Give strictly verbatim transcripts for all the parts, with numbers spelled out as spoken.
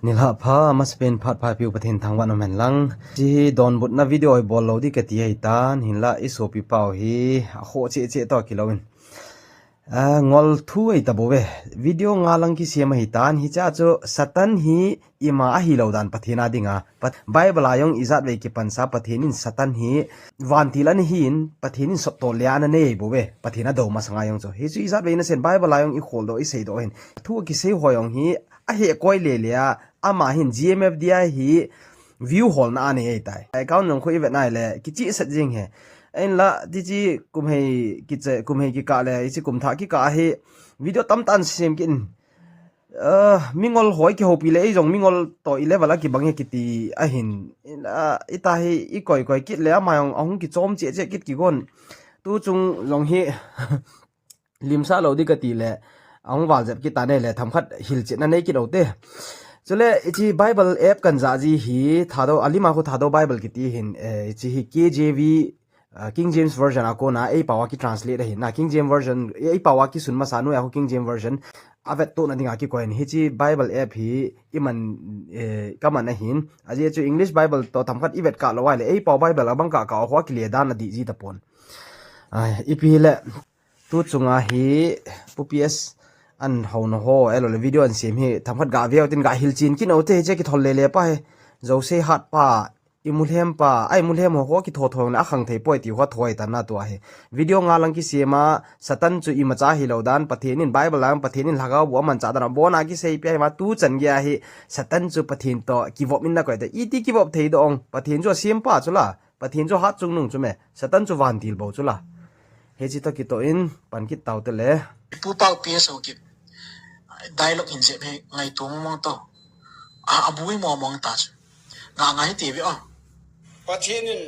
Nilhah pha, masapen phat pha piu Pathen thangvah in umhen lang. Hiche hi donbutna video hi bol lou ding kati ahitan, hinlah i sopi pau hi, akhoh cheh cheh toh kilou in. Ah, ngol thu ahi tabou ve. Video nga lang kisem ahitan, hiche a chu Satan hi ima ahilou dan Pathen a dinga. Pat-, Bible a jong ijat vei kipansa Pathen in Satan hi vantil ana hin, Pathen in sottol le ana nei bou ve. Pathen adou masanga jong chu. Hichu ijat vei nasen Bible a jong i kholdoh, i seidoh hin. Thu kisei ho jong hi, ahekoi lele a, ama hin G M F D I hi view holna anei ahitai. Account jong khu i vet nai le, kichihset jing e. Ahinlah, hiche kum hei kiche, kum hei kikah le, hiche kum thah kikah hi, video tamtah in sem kit in. Ah, mingol ho i kihoupi le, ei jong mingol toh i level a kibang e kiti ahin. Ahinlah, ita hi i koi koi kit le, ama jong ahung kichom cheh cheh kit kigon. Tuchung jong hi, limsah lou ding kati le, ahung val jep kit tan ahile, themkhat hilchetna nei kit u te. Chule, hiche Bible app kan jah ji hi, Thadou, alim a khu Thadou Bible kiti hin, eh, hiche hi K J V, ah, King James Version a kona, ei pao a kitranslate ahin na, King James Version, ei pao a kisun masa noiya khu King James Version, avettohna dinga kikoi in, hiche Bible app hi, i man, eh, ka man ahin, ajeh chu English Bible toh themkhat i vet kah lou ahile, ei pao Bible a bang kah kah a khu akile dan adih ji tapon. Ai, ipi hile, tuchunga hi, Pu P S an houna ho, ahilouleh video an sem hi, themkhat ga veu tin ga hilchen kit u te, hiche kithol lele pa hi, Jouse hat pa, i mulhem pa, a i mulhem ho, ho kitho tho le akhang thei poi ti ho thoi tan na tua hi. Video nga lang kisem a, Satan chu imacha hilou dan, Pathen in Bible lang, Pathen in lhagao bu amanchah dan, abona kisei pi ahi ma tuchan gei a hi, Satan chu Pathen toh kivop in na koi ta, iti kivop thei doh ong, Pathen chu asem pa chu la, Pathen chu hat chungnung chu me, Satan chu vantil bou chu la. Hiche toh kitoh in, pan kit tau te le. Pu Pau P S O kit. Dialogue hin jep hi ngaito mong mong to. A, abui mong mong ta chu. Nga nga hi ti ve o. Pathen in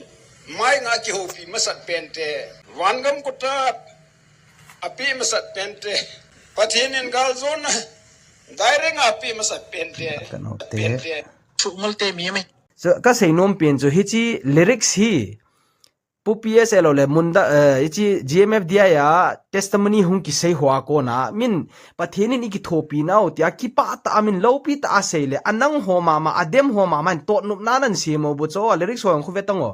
mai nga kihoupi masat pen te. Vangam kotah ape masat pen te. Pathen in galjona direct a ape masat pen te. Kan o te. Pen te. Chu ngol te mi mai. Chu ka seinom pen chu hiche lyrics hi. Pu P S ahilouleh, Munda, eh, hiche G M F D I a testimony hung kisei ho a kona, min Pathen in i kithopi nau tia kipah tah a min loupi tah a sei le, anang ho mama, adem ho mama in totnopna nan sem u bu chu, lyrics ho jong khu ve tang o.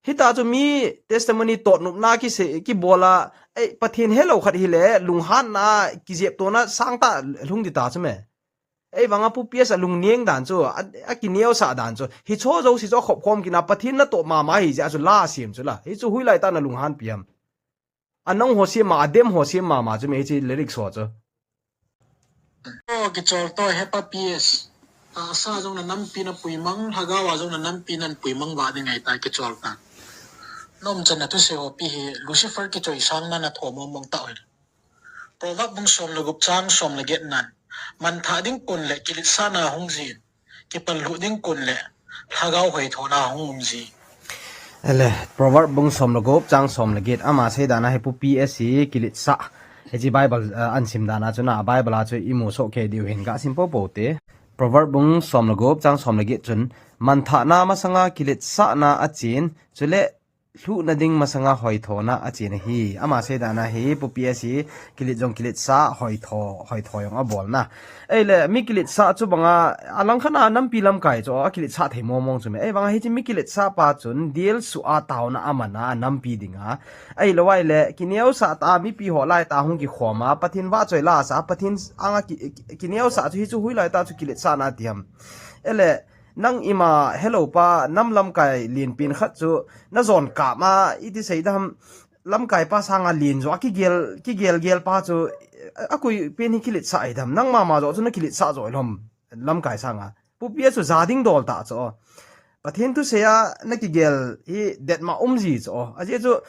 Hita chu mi testimony totnopna kisei, kibol a, eh, Pathen helou khat hile, lunghanna, kijeptona sangtah lhung ding ta chu me. Ei vang a Pu P S a lungneng dan chu, a, akineosah dan chu. Hicho jouse chu akhop khom kit na Pathen natoh mama ahi jeh a chu la asem chu la. Hichu hoilai tah a na lunghanpi ham. Anang ho sem ma, adem ho sem mama chu me hiche lyrics ho chu. O kichol to he pa P S. Tahsa jong na nampi na puimang, lhagao a jong na nampi nan puimang va ding ahi ta kichol ta. Nom chan na thusei ho pi hi Lucifer kichoisang na na tho mong mong ta hoi. Proverb bung som le gup chang som le get nan, mantha ding kon le kiletsahna hung jin, kipallhuh ding kon le lhagao hoithona hung um ji. Ele, Proverb bung som le gup chang som le get, ama sei dan a hi Pu P S hi kiletsah. Hiche Bible, eh, an sim dan a chu na, Bible a chu i mu soh kei diu hin ga sim po po te. Proverb bung som le gup chang som le get chun, manthahna masanga kiletsahna achen, chule lhuhna ding masanga hoithona achen ahi. Ama sei dan a hi, Pu P S hi, kilet jong kiletsah, hoitho, hoitho jong abol na. Ei le, mi kiletsah chu banga, alangkhat a nampi lamkai chu, akiletsah thei mong mong chu me. Ei vang a hiche mi kiletsah pa chun, dilsuh a taona aman a, anampi ding a. Ei lo ai le, kineosah tah a, mipi ho lai tah a hung kikhom a, Pathen vahchoi la sa, Pathen anga ki, ki, kineosah chu hichu hoilai tah chu kiletsahna ti ham. Ei le, nang ima helou pa nam lamkai lenpen khat chu na jon kap ma iti sei dam lamkai pa sanga len jo a kigel, kigel gel pa chu a, akoi pen hi kiletsah ahi dam nang mama jo chu na kiletsah jo lom lamkai sanga. Pu P S chu ja ding dol tah chu. Pathen thusei a na kigel hi det ma um ji chu. Ajeh chu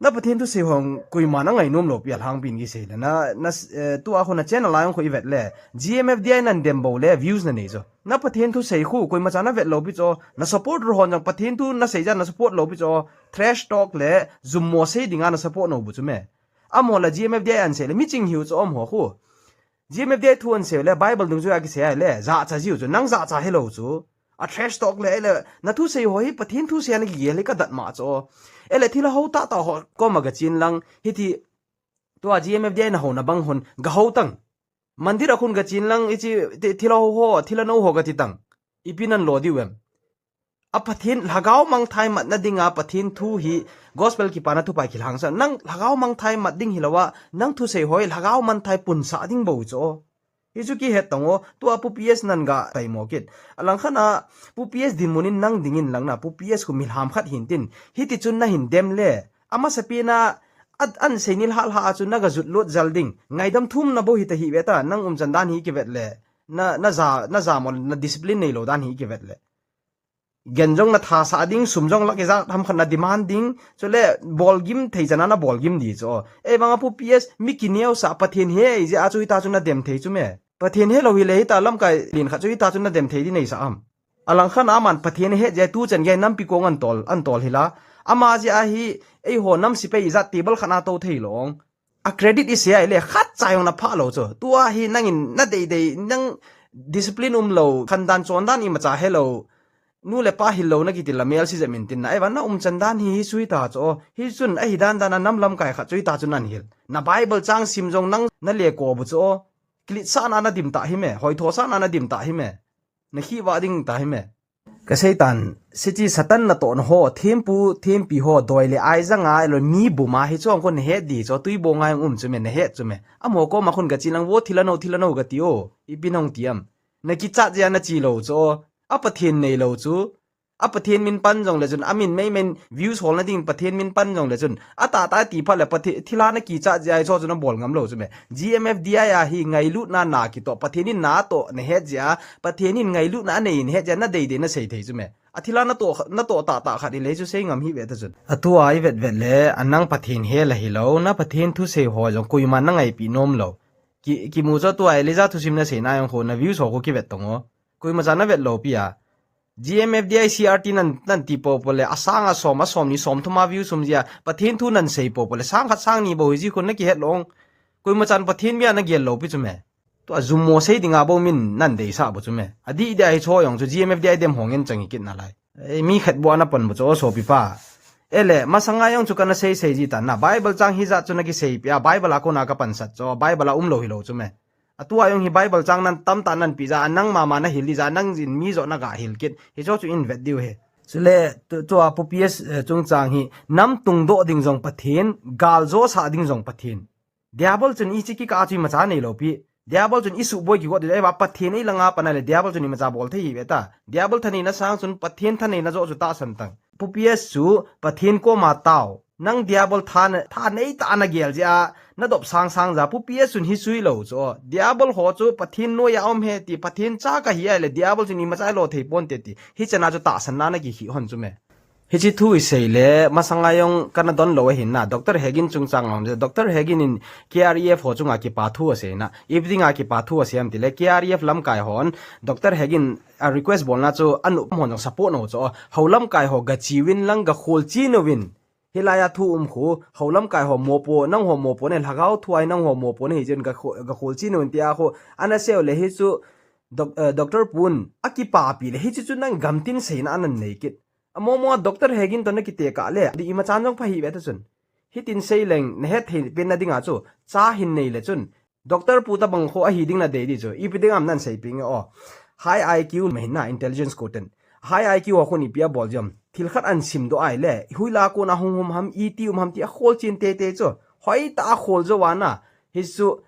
na Pathen thusei hong koima na ngainom lou pi a lhangpin kisei le na, na, eh, tua khu na channel a jong khu i vet le G M F D I nan dem bou le views na nei chu. Na Pathen thusei khu, koimacha na vet lou pi chu, na supporter hon jong Pathen thu na sei jeh a na support lou pi chu, trash talk le jummo sei dinga na support nou bu chu me. Amaho le G M F D I an sei le, miching hiu chu amaho khu. G M F D I thu an sei le, Bible dungjuia kisei a le, jahcha jiu chu, nang jahcha helou chu. A trash talk le, le, na thusei ho hi, Pathen thusei a na kigel hi ka dat ma chu. Ele thil a hou tah tah ho, koma ga chen lang, hiti, tua G M F D I na houna bang hon, ga hou tang. Mandir a khun gachen lang, hiche thi-, thilha ho, thilha no ho gati tang. Ipi nan lo diu em? A Pathen lhagao mangthai matna dinga Pathen thu hi gospel kipana thupha kilhangsa. Nang lhagao mangthai mat ding hilou a, nang thusei ho hi lhagao mangthai punsah ding bou chu. Hichu kihet tang o, tua Pu P S nan ga taimo kit. Alangkhat a Pu P S dinmun in nang dingin lang na, Pu P S khu milham khat hin tin. Hiti chun nahin dem le. Amasapen a, a, an sei nilhah lhah a chu naga jut lut jal ding. Ngaidam thumna bou hita hi ve ta, nang umchan dan hi kivet le. Na, na ja, na ja mo, na discipline neilou dan hi kivet le. Gen jong na thasah ding, sum jong lak ijat ham khat na demand ding, chule bolgim thei chana na bolgim di chu. Ei vang a Pu P S mi kineosah Pathen he ijeh a chu hita chu na dem thei chu me. Pathen helou hile hita lamkai len khat chu hita chu na dem thei di neisah am. Alangkhat a aman Pathen ahet jeh a tuchan gei nampi kong an tol, an tol hila. Ama jeh a hi eiho nam sepai ijat table khat na tou thei lou. A credit isei a ile khat cha jong na phah lou chu. Tua hi nangin na deidei, nang discipline umlou, khandan chondan imacha helou. Nu le pa hilou na kiti la mel si jep in tin na. Ei vang na umchan dan hi, hi sui ta chu. Hi chun ahi dan dan a nam lamkai khat chu hita chu nan hil. Na Bible chang sim jong nang na le ko bu chu. Kiletsahna na dim ta hi me, hoithosahna na dim ta hi me. Na khivah ding ta hi me. Ka seitan, hiche Satan natohna ho, thempu, thempi ho, doi le ai janga, elo mi buma hi chu ang kon het di chu, tui bo ngai um chu me, na het chu me. Amaho koma khun gachen lang vo thilha no, thilha no gati o, ipi nong ti am. Na kichat jeh a na che lou chu, a Pathen neilou chu, a Pathen min pan jongle chun, amin mei men views holna ding Pathen min pan jongle chun, atah tah ti phat le Pathe-, thilha na kichat jeh a hi chu chu na bol ngam lou chu me. G M F D I a hi ngailutna na kitoh, Pathen in natoh na het jeh a, Pathen in ngailutna anei na het jeh a, na deidei na sei thei chu me. A thilha natoh, natoh tahtah khat ile chu sei ngam hi ve ta chun. Atua ivet vet le, anang Pathen hel ahilou, na Pathen thusei ho jong koima na ngaipi nom lou. Ki, kimu chu tua Elijah thusim na seina jong khu na views ho khu kivet tong o. Koima cha na vet lou pi a. G M F D I C R T nan, nan ti popo le, asang a som, a som ni som thum a views um jeh a, Pathen thu nan sei popo le, sang khat sang ni bou hi ji khun na kihet lou. Koima chan Pathen mi a na gel lou pi chu me. Tua jummo sei dinga bou min nan deisah bou chu me. Adih dia hi chu jong chu G M F D I dem ho ngen chang hi kit nalai. Ei, mi khat bou a na pan bou chu, o sopi pa. Ele, masanga jong chu kana sei sei ji ta na, Bible chang hijat chu na kisei pi a, Bible a kona ka pansat chu, Bible a umlou hilou chu me. Atua jong hi Bible chang nan tamtah nan pe jeh a, nang mama na hil jeh a, nang jin mi joh na ga hil kit. Hichu chu in vet diu hi. Chule, tu, tua Pu P S, eh, chungchang hi, nam tungdoh ding jong Pathen, gal josah ding jong Pathen. Diabol chun hiche kikah chu imacha neilou pi. Diabol chun isuh boi kigot ding, ei vang Pathen ei langa pan a le, Diabol chun imacha bol thei hi ve ta. Diabol thaneina sang chun Pathen thaneina joh chu tahsan tang. Pu P S chu Pathen koma tao. Nang Diabol tha na, thanei tah a na gel jeh a, na dop sang sang jeh a, Pu P S chun hi sui lou chu. Diabol ho chu Pathen noiya um he ti, Pathen cha kahi a le, Diabol chun imacha lo thei ponte ti. Hichan a chu tahsanna na kikhih hon chu me. Hiche thu isei le, masanga jong kana don lou ahin na, Doctor Hagin chungchang a hon, Doctor Hagin in K R E F ho chunga kipa thu asei na, ipi dinga kipa thu asei am ti le, K R E F lamkai hon, Doctor Hagin a request bolna chu, anop hon jong support nou chu, ho lamkai ho gache uvin lang gakhol cheh uvin, Hilai a thu um khu, ho lamkai ho mopo, nangho mopo ne, lhagao thu a hi nangho mopo ne, hichun ga kho-, ga khol cheh un tia khu, ana sei u le hichu, doc-, eh, Doctor Pun, akipapi le, hichu chu nang gamtin seina anan nei kit. Amo mo Doctor Hagin toh na kitekah le, di imachan jong pha hi ve ta chun. Hitin sei leng, na het thei pen na dinga chu, cha hin nei le chun, Doctor Pu tabang kho ahi ding na dei di chu. Ipi ding am nan sei ping o. High I Q ma hin na intelligence quotient. High I Q a khun ipi abol jom. Thil khat an simdoh a ahile. Hoilai a kona hung um ham, iti um ham ti akhol chen teitei chu. Hoitah a khol jou a na. Hichu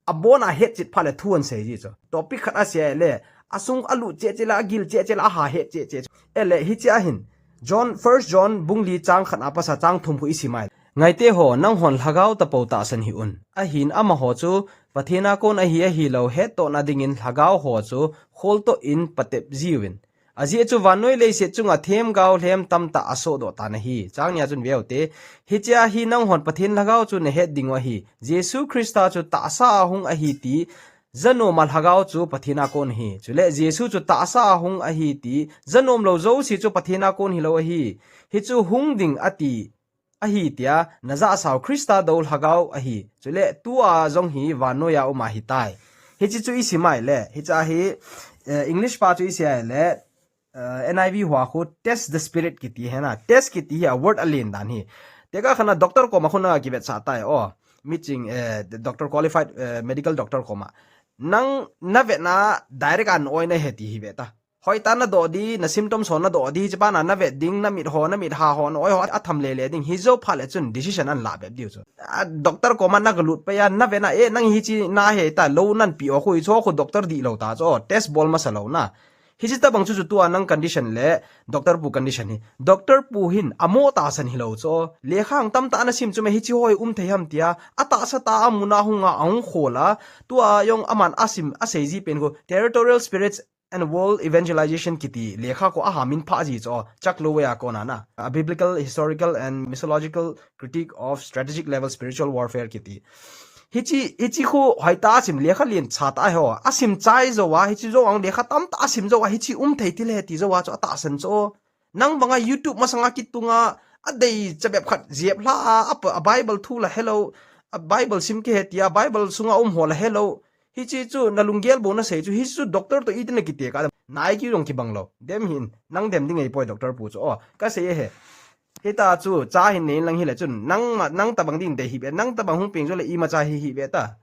abon a hetchet phat le thu an sei ji chu. Topic khat asei le. Asung alut cheh cheh le, agil cheh cheh le, aha het cheh cheh chu. Ele hiche a hin. John, First John bung li chang khat a pat a chang thum khu isim a ahile. Ngaite ho, nanghon lhagao tapou tahsan hih un. Ahin amaho chu, Pathen a kon ahi ahilou hettohna dingin lhagao ho chu, kholtoh in patep jiuvin. Ajeh chu vannoi leiset chunga themgao lhem tamtah asohdoh tan ahi. Chang ni a chun ve u te. Hiche a hi nanghon Pathen lhagao chu nahet diu ahi. Jesu Christa chu tahsa a hung ahi ti, janom a lhagao chu Pathen a kon ahi. Chule Jesu chu tahsa a hung ahi ti, janom lou jouse chu Pathen a kon hilou ahi. Hichu hung ding ati, ahi tia, najahsau Christa dou lhagao ahi. Chule tua jong hi vannoi a um ahitai. Hiche chu isim a ahile, hiche a hi, eh, English pa chu isei a ahile, eh, N I V ho a khu test the spirit kiti hi na. Test kiti hi a word alen dan hi. Tekah khat a doctor koma khu na kivetsah tai o. Miching, eh, doctor qualified, eh, medical doctor koma. Nang na vetna direct a na oi na he ti hi ve ta. Hoitah na doh di, na symptoms ho na doh di, hiche pa na na vet ding, na mit ho, na mit ha ho, na oi ho, a tham lele ding. Hijo phat le chun decision ana la bep diu chu. A, doctor koma na galut pai a, na vetna, eh, nang hiche na he ta, lou nan pi o khu, hicho khu doctor dihlou ta chu, test bol masa lou na. Hiche tabang chu chu tua nang condition le, Doctor pu condition hi. Doctor pu hin, amo tahsan hilou chu. Lekha ang tamtah ana sim chu me hiche ho hi um thei ham tia, atahsa tah a mun a hung a, ahung khol a, tua jong aman asim, asei ji pen khu, Territorial Spirits and World Evangelization kiti lekha khu aha min pha ji chu, Chuck Lowe a kona na. A Biblical, Historical and Missiological Critique of Strategic Level Spiritual Warfare kiti. Hiche, hiche khu hoitah a sim lekha lien cha ta ho. Asim chai jou a, hiche jou ang lekha tamtah asim jou a, hiche um thei ti le ti jou a chu atahsan chu. Nang banga YouTube masanga kitunga, adei cha bep khat jep hla a, a, a Bible thu la helou, a Bible sim kihe tia, Bible sunga um ho la helou. Hiche chu na lunggel bou na sei chu, hiche chu doctor toh iti na kitek a, na I Q jong kibang lou. Dem hin, nang dem ding ahi poi doctor pu chu. O, ka sei e he. Hita chu, cha hin nei lang hile chun, nang ma, nang tabang ding dei hi be, nang tabang hung peng jou le ima cha hi hi be ta.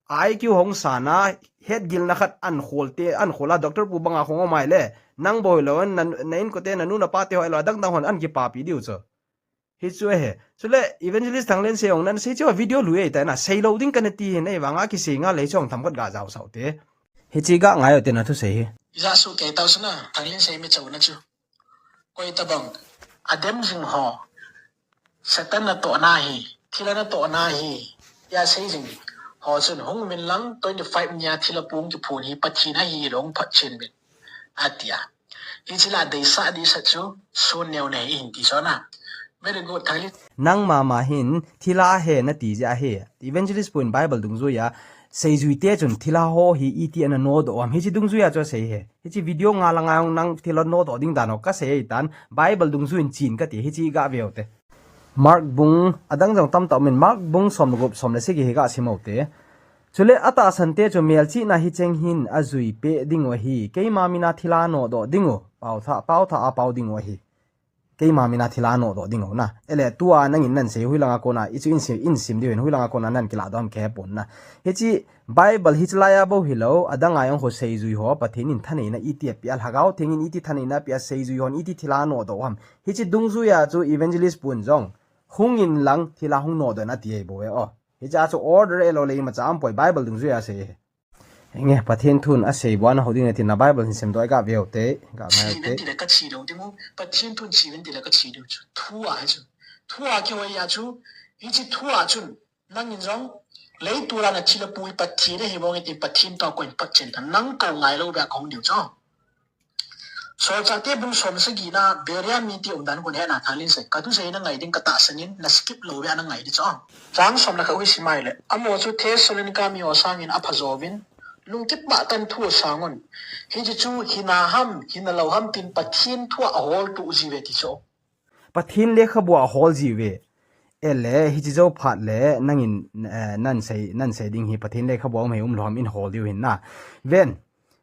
I Q hung sa na, het gilna khat an khol te, an khol a doctor pu banga hung om ai le, nang boi lou, na, na in ko te, na nu na pa te hoi lou, dang dang hon an kipapi diu chu. Hichu ahi. Chule evangelist Thanglensei hung nan sei chu video lui ei ta na, sei lou ding kana ti hin ei vanga kisei nga lei chong tham khat ga jao sao te. Hiche ga ngai o te na thusei hi. Ija su kei tau suna, Thanglensei mi chau na chu. Koi tabang, adem jing ho. Satan natohna hi, thilha natohna hi. Tia sei jing. Ho chun hung min lang twenty-five nia thilha pung kiphun hi Pathen ahi lou phat chen min. Atia. Hiche la deisah deisah chu, sun neo nei hin ti chu na. Very good, Thanglen. Nang mama hin, thilha he nati jeh ahi. Evangelist pu'n Bible dungjuia, seijui te chun thilha ho hi iti ana nodoh ham. Hiche dungjuia chu asei he. Hiche video nga la nga nang thilha nodoh ding dan ho kasei tan. Bible dungjuiin chen kati, hiche ga veu te. Mark bung, adang jong tamtah umin, Mark bung som le gup, som le sagi hi ga sim u te. Chule atahsan te chu melchihna hi cheng hin ajui peh diu ahi, keima mina thilha nodoh diu, pao tha, pao tha a pao diu ahi. Keima mina thilha nodoh diu na. Ele tua nangin nan sei hui langa kona, hichu in sim, in sim diu hin hui langa kona nan kilah doh ham kei he pon na. Hiche Bible hiche laia bou hilou, adang a jong ho seijui ho, Pathen in thaneina iti apeh a, Lhagao Theng in iti thaneina apeh a, seijui hon iti thilha nodoh ham. Hiche dungjuia chu evangelist pu'n jong, hung in lang thilha hung nodoh in ati ahi bou e o. Hiche a chu order elou le imacha um poi Bible dungjuia asei. Nge, Pathen thun asei bou ana ho ding ati na Bible hin sim doh ga veu te, ga ngai u te. Chi ven ti le ka chi lou diu, Pathen thun chi ven ti le ka chi diu chu. Thu a hi chu. Thu a kihoi a chu, hiche thu a chun, nangin jong, leiset a na thilha pu hi Pathen ahi bou nge ti Pathen toh koi phat chen ta, nang kou ngai lou beh a kong diu chu. Solchah te bung som le sagi na, Berea mite umdan kon he na Thanglensei. Ka thusei na ngai ding ka tahsan in, na skip lou beh a na ngai ding chu. Chang som le khat hui sim ai le. Amaho chu Thessalonica mi ho sangin apha jouvin, lungkipah tah in thu asang un. Hiche chu, hina ham, hina lou ham tin Pathen thu a ahol tuh ji uve ti chu. Pathen lekhabu a ahol ji uve. Ele, hiche jou phat le, nangin, eh, nan sei, nan sei ding hi, Pathen lekhabu a um hei um lou ham in hol diu hin na. Ven,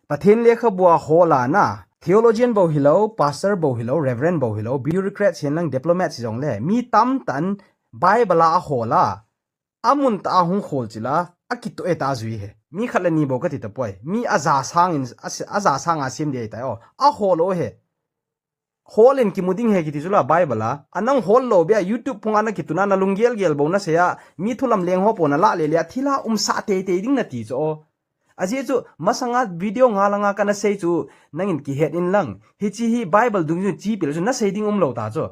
Pathen lekhabu a hol a na, theologian bou hilou, pastor bou hilou, reverend bou hilou, bureaucrat hihen lang diplomat hijongle, mi tamtah in Bible a ahol a, amun tah a hung khol chil a, akitoh e ta jui he. Mi khat le ni bou kati tapoi. Mi aja sangin, a, aja sanga sem ding ahi tai o. Ahol u he. Hol in kimu ding he kiti chu la Bible a. Anang hol lou beh a YouTube phunga na kitun a na lunggel gel bou na sei a. Mi thu lamleng ho po na lah le le a thilha umsah teitei ding nati chu o. Ajeh chu, masanga video nga langa kana sei chu, nangin kihet in lang. Hiche hi Bible dungjuiin chi pil chu, na sei ding um lou ta chu.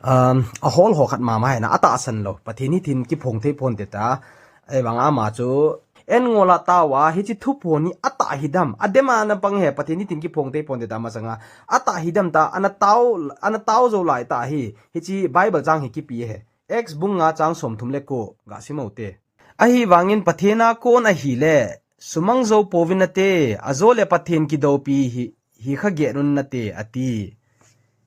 Um, ahol ho khat mama hi na, atahsan lou. Pathen hi thin kiphong thei pon te ta. Ahivang ama chu, en ngol a tao a, hiche thuphon hi atah hi dem. Adem a na pang he, Pathen hi thin kiphong thei pon te ta masanga. Atah hi dem ta, ana tao, ana tao jou lai ta hi. Hiche Bible chang hi kipe he. Acts bung nga chang som thum le ko, ga sim u te. Ahivangin Pathen a kon ahile, sumang jou pouvin nate, ajole Pathen kidoupi hi, hi kha get un nate, ati.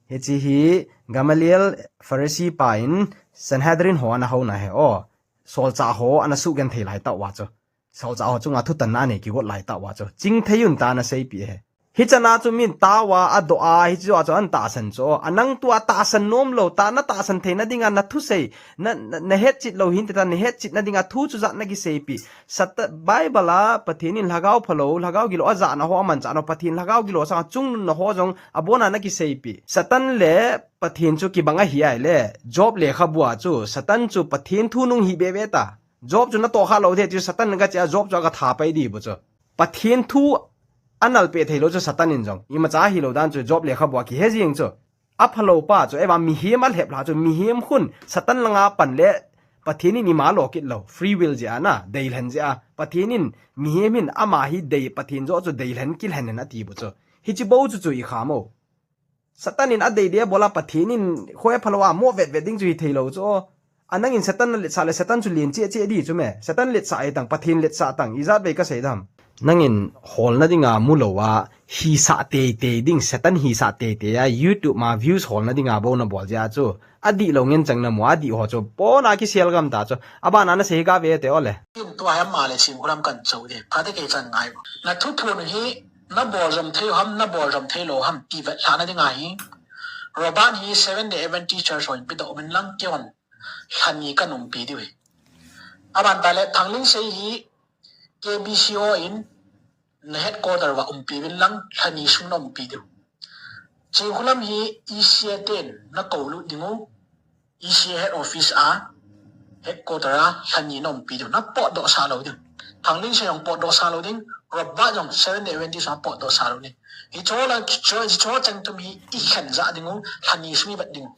Hiche hi Gamaliel Pharisee pa in Sanhedrin ho ana houna he o. Solchah ho ana sugenthei lai tah uva chu. Solchah ho chunga thutanna anei kigot lai tah uva chu. Chingthei un ta ana seipeh he. Hichana chu min tawa adoh a, hichu a chu ana tahsan chu. Anang tua tahsan nom lou, ta na tahsan theina dinga na thusei, na, na, na hetchet lou hinte ta, na hetchetna dinga thu chu jat na kiseipi. Sata-, Bible a Pathen in lhagao phalou, lhagao gilou ajahna ho amanchahna ho, Pathen lhagao gilou sanga chungnunna ho jong abona na kiseipi. Satan le Pathen chu kibang ahi ahile, Job lekhabua chu, Satan chu Pathen thu nung hi bebe ta. Job chu natoh kha lou thei chu Satan in gache a Job chu agatha pai di bu chu. Pathen thu analpeh theilou chu Satan in jong. Imacha hilou dan chu Job lekhabua kihe jing chu. Aphalou pa chu, eva mihem alhep lha chu, mihem khun Satan langa pan le Pathen in ima lo kit lou. Free will jeh a na, deilhen jeh a. Pathen in mihem hin ama hi dei, Pathen joh chu deilhen kilhen in ati bu chu. Hichi bou chu chu i khamo. Satan in adei dei a bol a Pathen in khoi aphalou a mo vetvet ding chu hi theilou chu. Anang in Satan na letsah le Satan chu len cheh cheh di chu me. Satan letsah e tang, Pathen letsah tang, ijat vei kasei dam. Nangin holna dinga mulou a, hisah teitei ding, Satan hisah teitei a, YouTube ma views holna dinga bou na bol jeh a chu. Adihlou ngen chang na mu, adih ho chu, pona kisel gam ta chu. Abana nasei ga ve te ole. Tua hi ama le Chinkholam kan chou de. Phate kei chan ngai. Na thuphon hi, na bol jom thei ham, na bol jom thei lou ham, ti vetlhahna dinga hi. Robert hi Seventh Day Adventist Church hon pedoh uvin lang kei hon lhani kan umpi diu hi. Aban tale Thanglinsei hi K B C O in na headquarter va umpi uvin lang lhani sung na umpi diu. Chinkholam hi E C A ten na koulut ding u. E C A head office a, headquarter a, lhani na umpi diu. Na potdoh sah lou ding. Thanglinsei jong potdoh sah lou ding. Robert jong Seventh Day Adventist a potdoh sah lou ding. Hicho la, hicho, hicho cheng thum hi i khen jah ding u, lhani sung i vet ding u.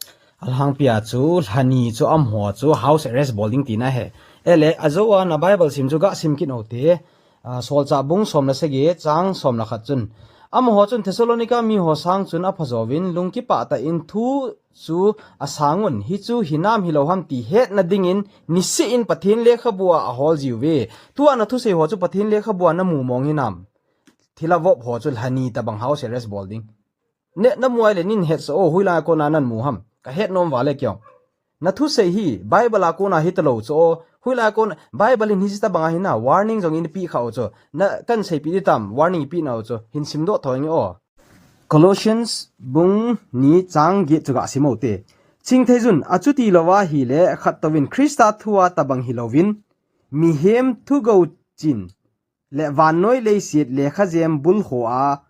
Alhangpi a chu, lhani chu amaho chu house arrest bol ding tina ahi. Ele, ajou a na Bible sim chu ga sim kit u te. Ah, Solchah bung som le sagi, chang som le khat chun. Amaho chun Thessalonica miho sang chun aphajouvin, lungkipah tah in thu chu asang un, hichu hinam hilou ham ti hetna dingin, niseh in Pathen lekhabua ahol jiuve. Tua na thusei ho chu Pathen lekhabua na mu mong hinam. Thilha vop ho chu lhani tabang house arrest bol ding. Ne, na mu ahile nin hetsah o, hoilai a kona nan mu ham. Ka het nom vale kei jong. Na thusei hi, Bible a kona hitalou chu o, hoilai a kona, Bible in hiche tabang ahi na, warning jong in peh kha u chu. Na kan seipeh di tam, warning ipeh nau chu, hin simdoh thou inge o. Colossians bung ni chang get chu ga sim u te. Chingthei chun, achuti lou ahile, khat touvin Christa thua tabang hilouvin, mihem thugou chin, le vannoi leiset lekhajem bul ho a,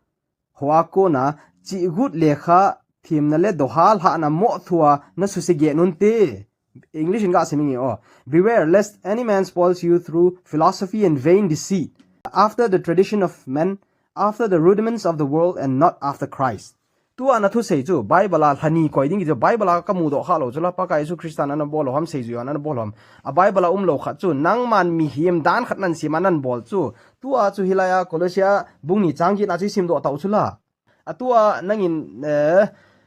hoa kona, chihgut lekha, themna le doha lhahna mo thua na suse get un te. English in ga sim inge o. Beware lest any man spoils you through philosophy and vain deceit, after the tradition of men, after the rudiments of the world, and not after Christ. Tua na thusei chu, Bible a lhani koi ding kiti chu, Bible a ka mudoh kha lou chu la, Pakai Jesu Christa na na bol lou ham, seijui a na na bol lou ham. A Bible a umlou khat chu, nangman mihem dan khat nan sim a nan bol chu. Tua chu hilai a, Colossia bung ni chang get na chu i simdoh tau chu la. Atua nangin, eh,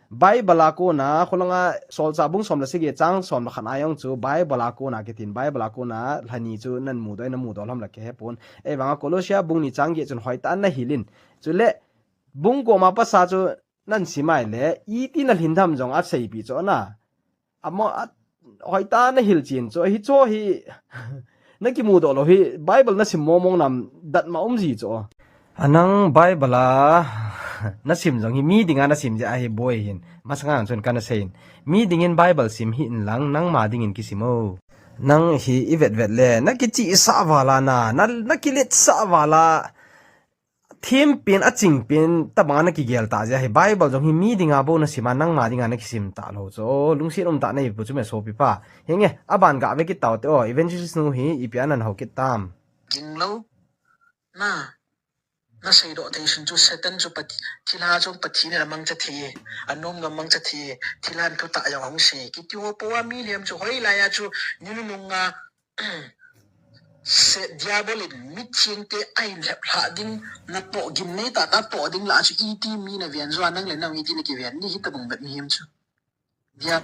Bible a kona, kholanga Solchah bung som le sagi chang som le khat a jong chu, Bible a kona kitin, Bible a kona lhani chu nan mudoh, na mudoh lou ham la kei hepon. Ahivanga Colossia bung ni chang get chun hoitah a na hil in. Chule, bung koma pasa chu, nan sim ahile, iti na lhin tham jong aseipeh chu na. Amo, a, hoitah a na hilchen chu, hicho hi, na kimudoh lou hi, Bible na sim mong mong nam, datmo um ji chu. Anang Bible a, na sim jong hi, mi dinga na sim jeh ahi boi hin, masanga chun kana seiyin. Mi dingin Bible sim hih in lang, nangma dingin kisim o. Nang hi i vetvet le, na kichihsah val a na, na, na kiletsah val a, thempen, achingpen, tabang a na kigel tah jeh ahi. Bible jong hi mi dinga bou na sim a, nangma dinga na kisim talou chu. O, lungset umtah nei pu chu me sopi pa. Hinge, aban ga ve kit tau te o, evangelist nu hi, ipi a nan hou kit tam. Ging lou, na, na seidoh thei sun chu Satan chu Pat-, thilha chu Pathen in amangcha thei e, anom jong amangcha thei e, thilha thu tah jong ahung sei. Kiti ho po a mi lhem chu hoilai a chu, ni nunung a, Se, Diabol in miching te ahin lhep lhah ding, na toh gimnei tah tah toh ding lah chu iti mi na ven jo a nang le nang iti na kiven ni hitabang bep mihem chu. Dia.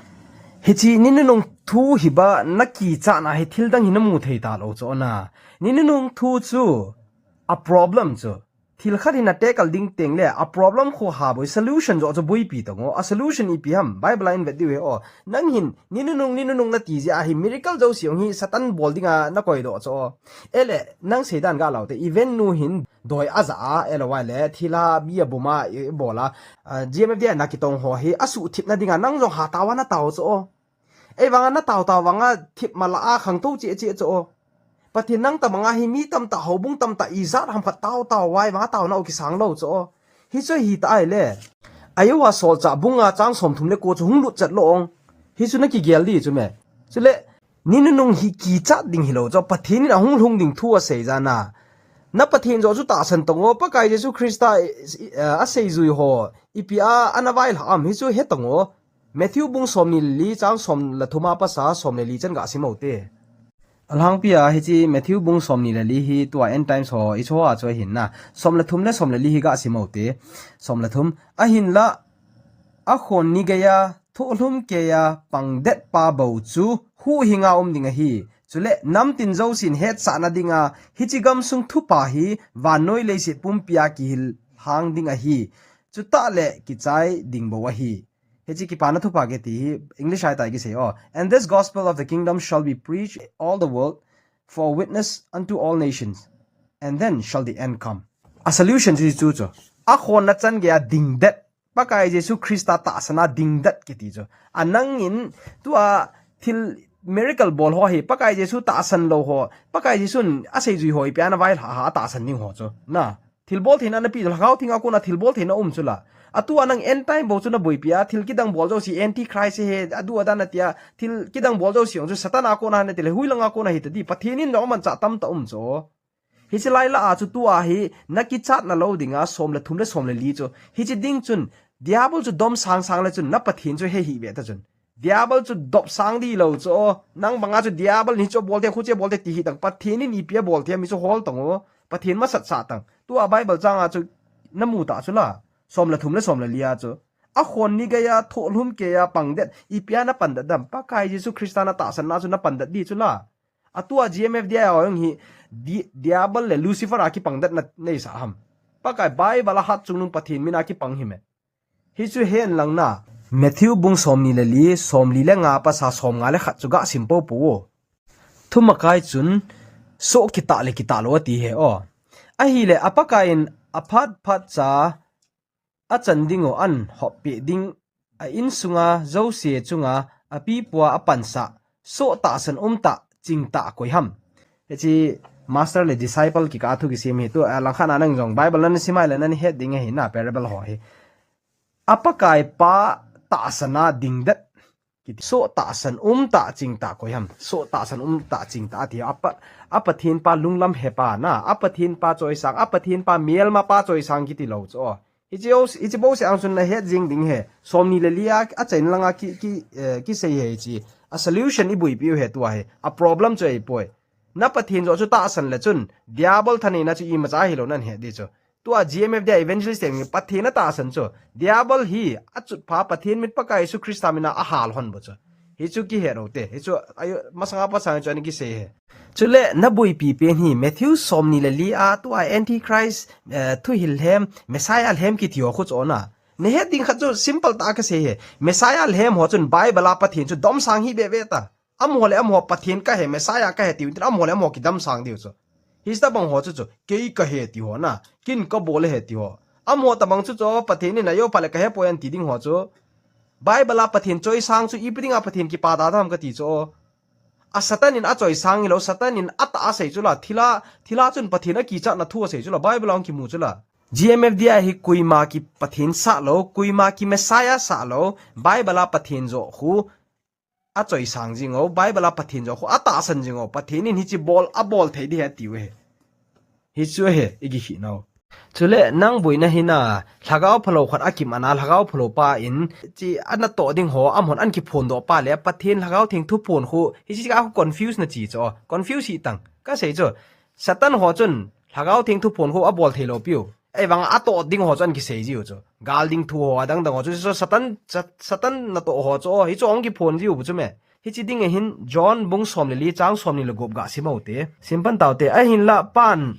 Hiche ni nunung thu hi ba na kichat na hi thil dang hi na mu thei talou chu na. Ni nunung thu chu a problem chu. thil khat hin a tackle ding teng le, a problem khu ha boi, solution jo chu boipi tong o. A solution ipi ham, Bible a in vet diu he o. Nang hin, ni nunung, ni nunung na ti jeh a hi, miracle jo siong hi Satan bol dinga na koi doh chu o. Ele, nang seidan ga lau te, even nu hin, doi a ja a, ele vai le, thil a, bi a bum a, i bol a, a, G M F D I a na kitong ho hi, a suh thip na dinga, nang jong ha tao a na tao chu o. Ei vanga na tao tao vanga thip mala a khangtou che che chu o. Pathen nang ta manga hi mi tamtah houbung tamtah ijat ham khat tao tao vai vanga tao na o kisang lo chu o. Hi chu hi ta ai le. Ayo a solchah bunga chang som thum le ko chu hung lut chat lo ong. Hi chu na kigel di chu me. Chule, ni nunung hi kichat ding hi lo chu Pathen in a hung lhung ding thu a sei jana. Na Pathen jo chu tahsan tong o, Pakai Jesu Christa, eh, eh, a sei jui ho. Ipi a, ana vai lha am hi chu he tong o. Matthew bung som ni le li chang som le thum a pasa som le li chan ga sim u te. Alhangpi a hiche Matthew bung som ni le li hi tua end times ho i cho a cho hin na. Som le thum le som le li hi ga sim u te. Som le thum. Ahinla a khon ni geiya thohlhum keiya pangdet pa bou chu huhhinga um ding ahi. Chule namtin jousen hetsahna dinga hiche gamsung thupha hi vannoi leiset pumpia kihil hang ding ahi. Chutah le kichai ding bou ahi. Hiche kipana thupha kiti hi English a hitia kisei o. And this gospel of the kingdom shall be preached all the world for a witness unto all nations, and then shall the end come. A solution chu chu chu. A khonna chan geiya dingdet. Pakai Jesu Christa tahsana dingdet kiti chu. A nangin tua thil miracle bol ho hi Pakai Jesu tahsan lou ho. Pakai Jesun a seijui ho ipi a na vai lha a tahsan ding ho chu. Na. Thilbol theina na pi, Lhagao Thenga kona thilbol theina um chu la. Atua nang end time bou chu na boipi a, thil kidang bol jouse antichrist ahi, adu adan atia, thil kidang bol jouse jong chu Satan a kona ahi nati le, hoilanga kona ahi tadi, Pathen in jong amanchah tamtah um chu. Hiche lai lah a chu tua hi, na kichatna lou dinga, som le thum le som le li chu. Hiche ding chun, Diabol chu dom sang sang le chun, na Pathen chu he hih ve ta chun. Diabol chu dopsang di lou chu. Nang banga chu Diabol in hichu bol te, khuche bol te ti hi tang. Pathen in ipi abol te, mi chu hol tang o. Pathen masat sah tang. Tua Bible chang a chu na mu ta chu la. Som le thum le som le li a chu. A khon ni geiya thohlhum keiya pangdet. Ipi a na pandet dem. Pakai Jesu Christa na tahsanna chu na pandet di chu la. Atua G M F D I a jong hi di-, Diabol le Lucifer a kipangdet na nei sa ham. Pakai Bible a hat chungnung Pathen min a kipang hi me. Hichu hen lang na. Matthew bung som ni le li, som li le nga pasa som nga le khat chu ga sim po po o. Thumakai chun, soh kitah le kitah lou ati he o. Ahile, a Pakai in a phat phat cha a chan ding u an hop pe ding a insunga, jouse chunga, a pipua a pansa, soh tahsan um tah, ching tah koi ham. Hiche master le disciple kikah a thu kisei hi tu, a, langkhat a nang jong Bible na na sim a le na na het ding ahi na parable ho hi. A Pakai pa tahsana dingdet. Kiti. Soh tahsan um tah ching tah koi ham. Soh tahsan um tah ching tah ati. A pa, a Pathen pa lunglam he pa na. A Pathen pa choisang. A Pathen pa melma pa choisang kiti lou chu. Hiche o, hiche bou se ang chun na het jing ding he. Som ni le li a, a chen langa ki, ki, eh, kisei he hiche. A solution i boipi u he tua he. A problem chu ei poi. Na Pathen jo chu tahsan le chun. Diabol thaneina chu imacha hilou nan het di chu. Tua G M F D I evangelist teng Pathen a tahsan chu. Diabol hi a chutpha Pathen mit Pakai Jesu Christa mina a hal hon bou chu. Hichu kihe lou te. Hichu ayo masanga pasang chu ani kisei he. Chule na boipi pen hi Matthew som ni le li a tua antichrist, eh, thuhil lhem, Messiah lhem kiti ho khu chu na. Na het ding khat chu simple tah a kasei he. Messiah lhem ho chun Bible a Pathen chu domsang hi be be ta. Amaho le amaho Pathen kahe, Messiah kahe tiu, tin amaho le amaho kidamsang diu chu. Hitabang ho chu chu, kei kahe ti ho na, kin kabol ahi ti ho. Amaho tabang chu chu, Pathen in ayo pha le kahe poi an ti ding ho chu. Bible a Pathen choisang chu, ipi dinga Pathen kipa da dam kati chu. A Satan in achoisang hilou, Satan in atah a sei chu la, thila, thila chun Pathen akichatna thu asei chu la, Bible a hung kimu chu la. G M F D I hi koima ki Pathen sah lou, koima ki Messiah sah lou, Bible a Pathen jo khu, achoisang jing o, Bible a Pathen jo khu atahsan jing o, Pathen in hiche bol, abol thei di he tiu he. Hichu he, i kikhih nau. Chule nang boina hi na, Lhagao phalou khat akim ana, Lhagao phalou pa in, chi ana toh ding ho, amahon an kiphon doh pa le, Pathen Lhagao Theng thuphon khu, hiche a khu confuse na chi chu, confuse hi tang, kasei chu. Satan ho chun, Lhagao Theng thuphon khu abol thei lou piu. Ei vang a toh ding ho chu an kisei jiu chu. Gal ding thu ho adang dang ho chu, chu Satan, Sat-, Satan natoh ho chu, hi chu hung kiphon jiu bu chu me. Hiche ding ahin John bung som le li chang som ni le gup ga sim u te. Sim pan tau te. Ahinla pan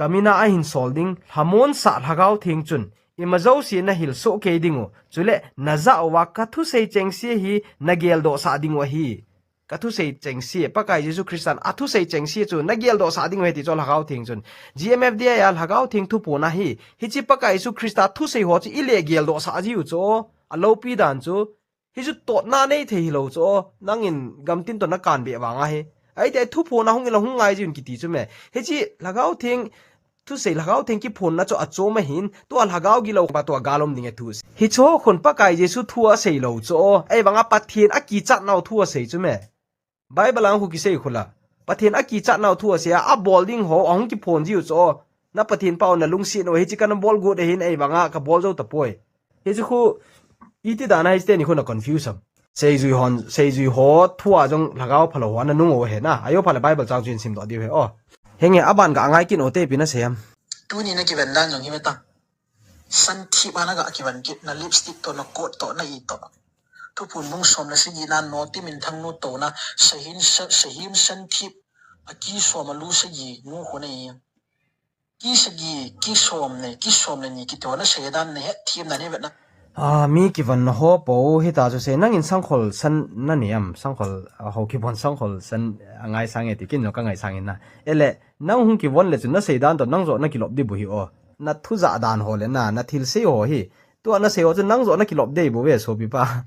Kamina ahin sol ding, lhamon sah Lhagao Theng chun, ima jouse nahil soh kei ding u, chule najah uva kathusei chengse hi nageldoh sah ding u ahi. Kathusei chengse, Pakai Jesu Christan athusei chengse chu nageldoh sah ding u ahi ti chu Lhagao Theng chun. G M F D I a Lhagao Theng thuphon ahi, hiche Pakai Jesu Christa thusei ho chu ile geldoh sah jiu chu, alopi dan chu, hichu totna nei thei hilou chu, nangin gamtin toh nakan beh vang ahi. Ahi ti thuphon ahung ila hung ngai jiu in kiti chu me. Hiche Lhagao Theng thusei Lhagao Theng kiphonna chu achom ahin, tua Lhagao gilou pa tua gal um ding e thu. Hichu khun Pakai Jesu thu asei lou chu, ahivanga Pathen akichat nau thu asei chu me. Bible a khu kisei khu la. Pathen akichat nau thu asei a, abol ding ho, ahung kiphon jiu chu. Na Pathen pau nalungset u, hiche kana bol got ahin, ahivanga kabol jou tapoi. Hichu khu, iti dan a hiche teni khu na confuse am. Seijui hon, seijui ho, thu a jong Lhagao phalou ho, ana nung u ahi na. Ajo pha le Bible chang chu in simdoh diu ahi, o. Henge, aban ga ngai kit u te ipi nasei am. Tuni nakiven dan jong hi me ta. Santhip a naga kiven kit, na lipstick toh, na coat toh, na i toh. Thuphon bung som le sagi na, Noti Minthang nu touna, Sahin sa-, Sahim Santhip, aki som a lu sagi nu khu na i. Ki sagi, ki som le, ki som le ni, kiti ho nasei dan nahet them na ni vet na. A, mi kivon na ho po, hita chu sei, nangin sangkhol san nanei am, sangkhol, a, ho kivon sangkhol san, a, ngaisang e ti, kin jong kangaisang in na. Ele, nang hung kivon le chu nasei dan toh, nang joh nakilop ding bou hi o. Na thujah dan ho le na, na thilsei ho hi. Tua nasei ho chu nang joh nakilop ding bou ve, sopi pa.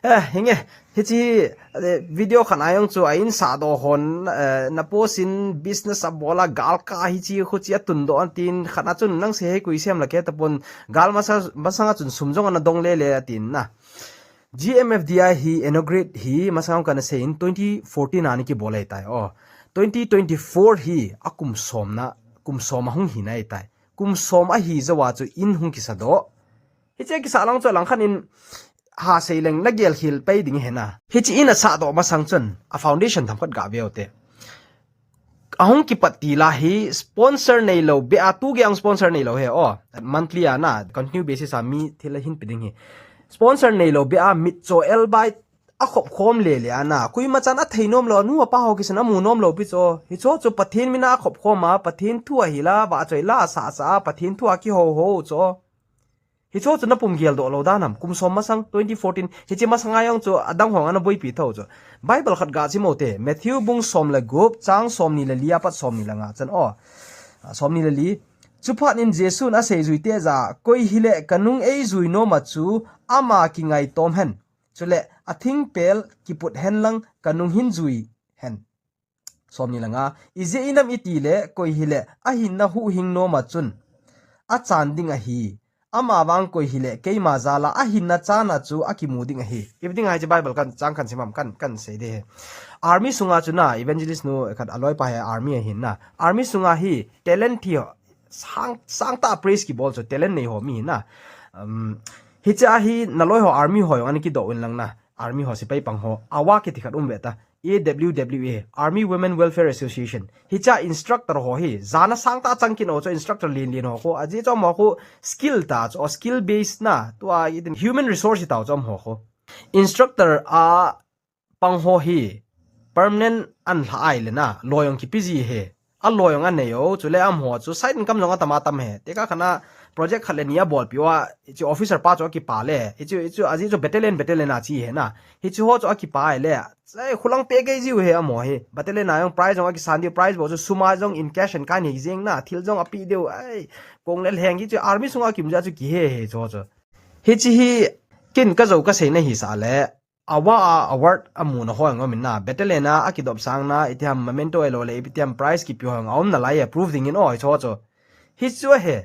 Eh, hinge, hiche, eh, video khat a jong chu a insahdoh hon, eh, na post in business abol a gal ka hiche khuche atundoh an tin khat a chun nang sei hei koi sem la ke tapon gal masa, masanga chun sum jong ana dong lele atin na. G M F D I hi inaugurate hi masanga kana sei in twenty fourteen a ana kibol ahitai. O, twenty twenty-four hi akum somna, kum som ahung hina ahitai. Kum som ahi jou a chu in hung kisadoh. Hiche kisah lang chu langkhat in ha sei leng nagel khel pai ding ahi na. Hiche in asahdoh masang chun a foundation themkhat ga ve u te. Ahung kipat til a hi sponsor neilou beh a tu gei a sponsor neilou hi o. Monthly a na, continue basis a mi thil ahin pe ding hi. Sponsor neilou beh a mitcho elbai akhop khom lele a na. Koima chan athei nom lou, anu apa ho kisan amu nom lou pi chu. Hichu chu Pathen min a akhop khom a, Pathen thu ahil a, vahchoi la asah sah a, Pathen thu a kihou hou chu. Hichu chu napum geldoh lou dan am, kum som masang, twenty fourteen, hiche masang a jong chu adang ho ana boipi thou chu. Bible khat ga sim u te, Matthew bung som le gup, chang somni le li a pat somni le nga chan o. A, somni le li. Chuphat in Jesun aseijui te jah a, koi hile kanung eijui nom a chu ama kingai tom hen. Chule athingpel kiput hen lang kanung hin jui hen. Somni le nga, ijeh inem itile, koi hile, ahinna huhhing nom a chun achan ding ahi. Ama vang koi hile, keima jal a ahinna chan a chu akimu ding ahi. Ipi ding ahi hiche Bible kan, chang kan sim am kan, kan sei ding ahi. Army sunga chu na, evangelist nu khat aloi pa hi army ahin na. Army sunga hi talent thi ho, sang, sangtah praise kibol chu talent nei ho mi na. Um, hiche a hi naloi ho army ho jong ana kidoh un lang na. Army ho sepai pang ho. Awa kiti khat um ve ta. A W W A, Army Women Welfare Association. Hiche a instructor ho hi, jana sangtah chang kit u chu instructor lien lien ho khu. Ajeh chu amaho khu skill ta chu, skill based na, tua itin human resource ta chu amaho khu. Instructor a pang ho hi, permanent an lha ai le na, loi jong kipe ji hi. Aloi jong anei u, chule amaho chu side income jong atam atam hi. Tekah khat a project khat le ni abolpi uva, hiche officer pa chu akipa le. Hiche, hiche, ajeh chu battalion, battalion a che hi na. Hiche ho chu akipa le. Sai khulang pe kei jiu hi amaho hi. Battalion a jong prize jong akisan diu, prize bou chu sum a jong in cash and kind hi jeng na. Thil jong ape diu. Ai, kong le lheng hiche army sunga kimu jeh a chu kihe hi chu chu. Hiche hi kin kajou kasei na hi sa le. Awa a award amuna ho jong um in na, battalion a akidop sang na, itiham memento ahilou le, itiham prize kipe ho jong aum nalai e, prove ding in o, hiche ho chu. Hichu ahi,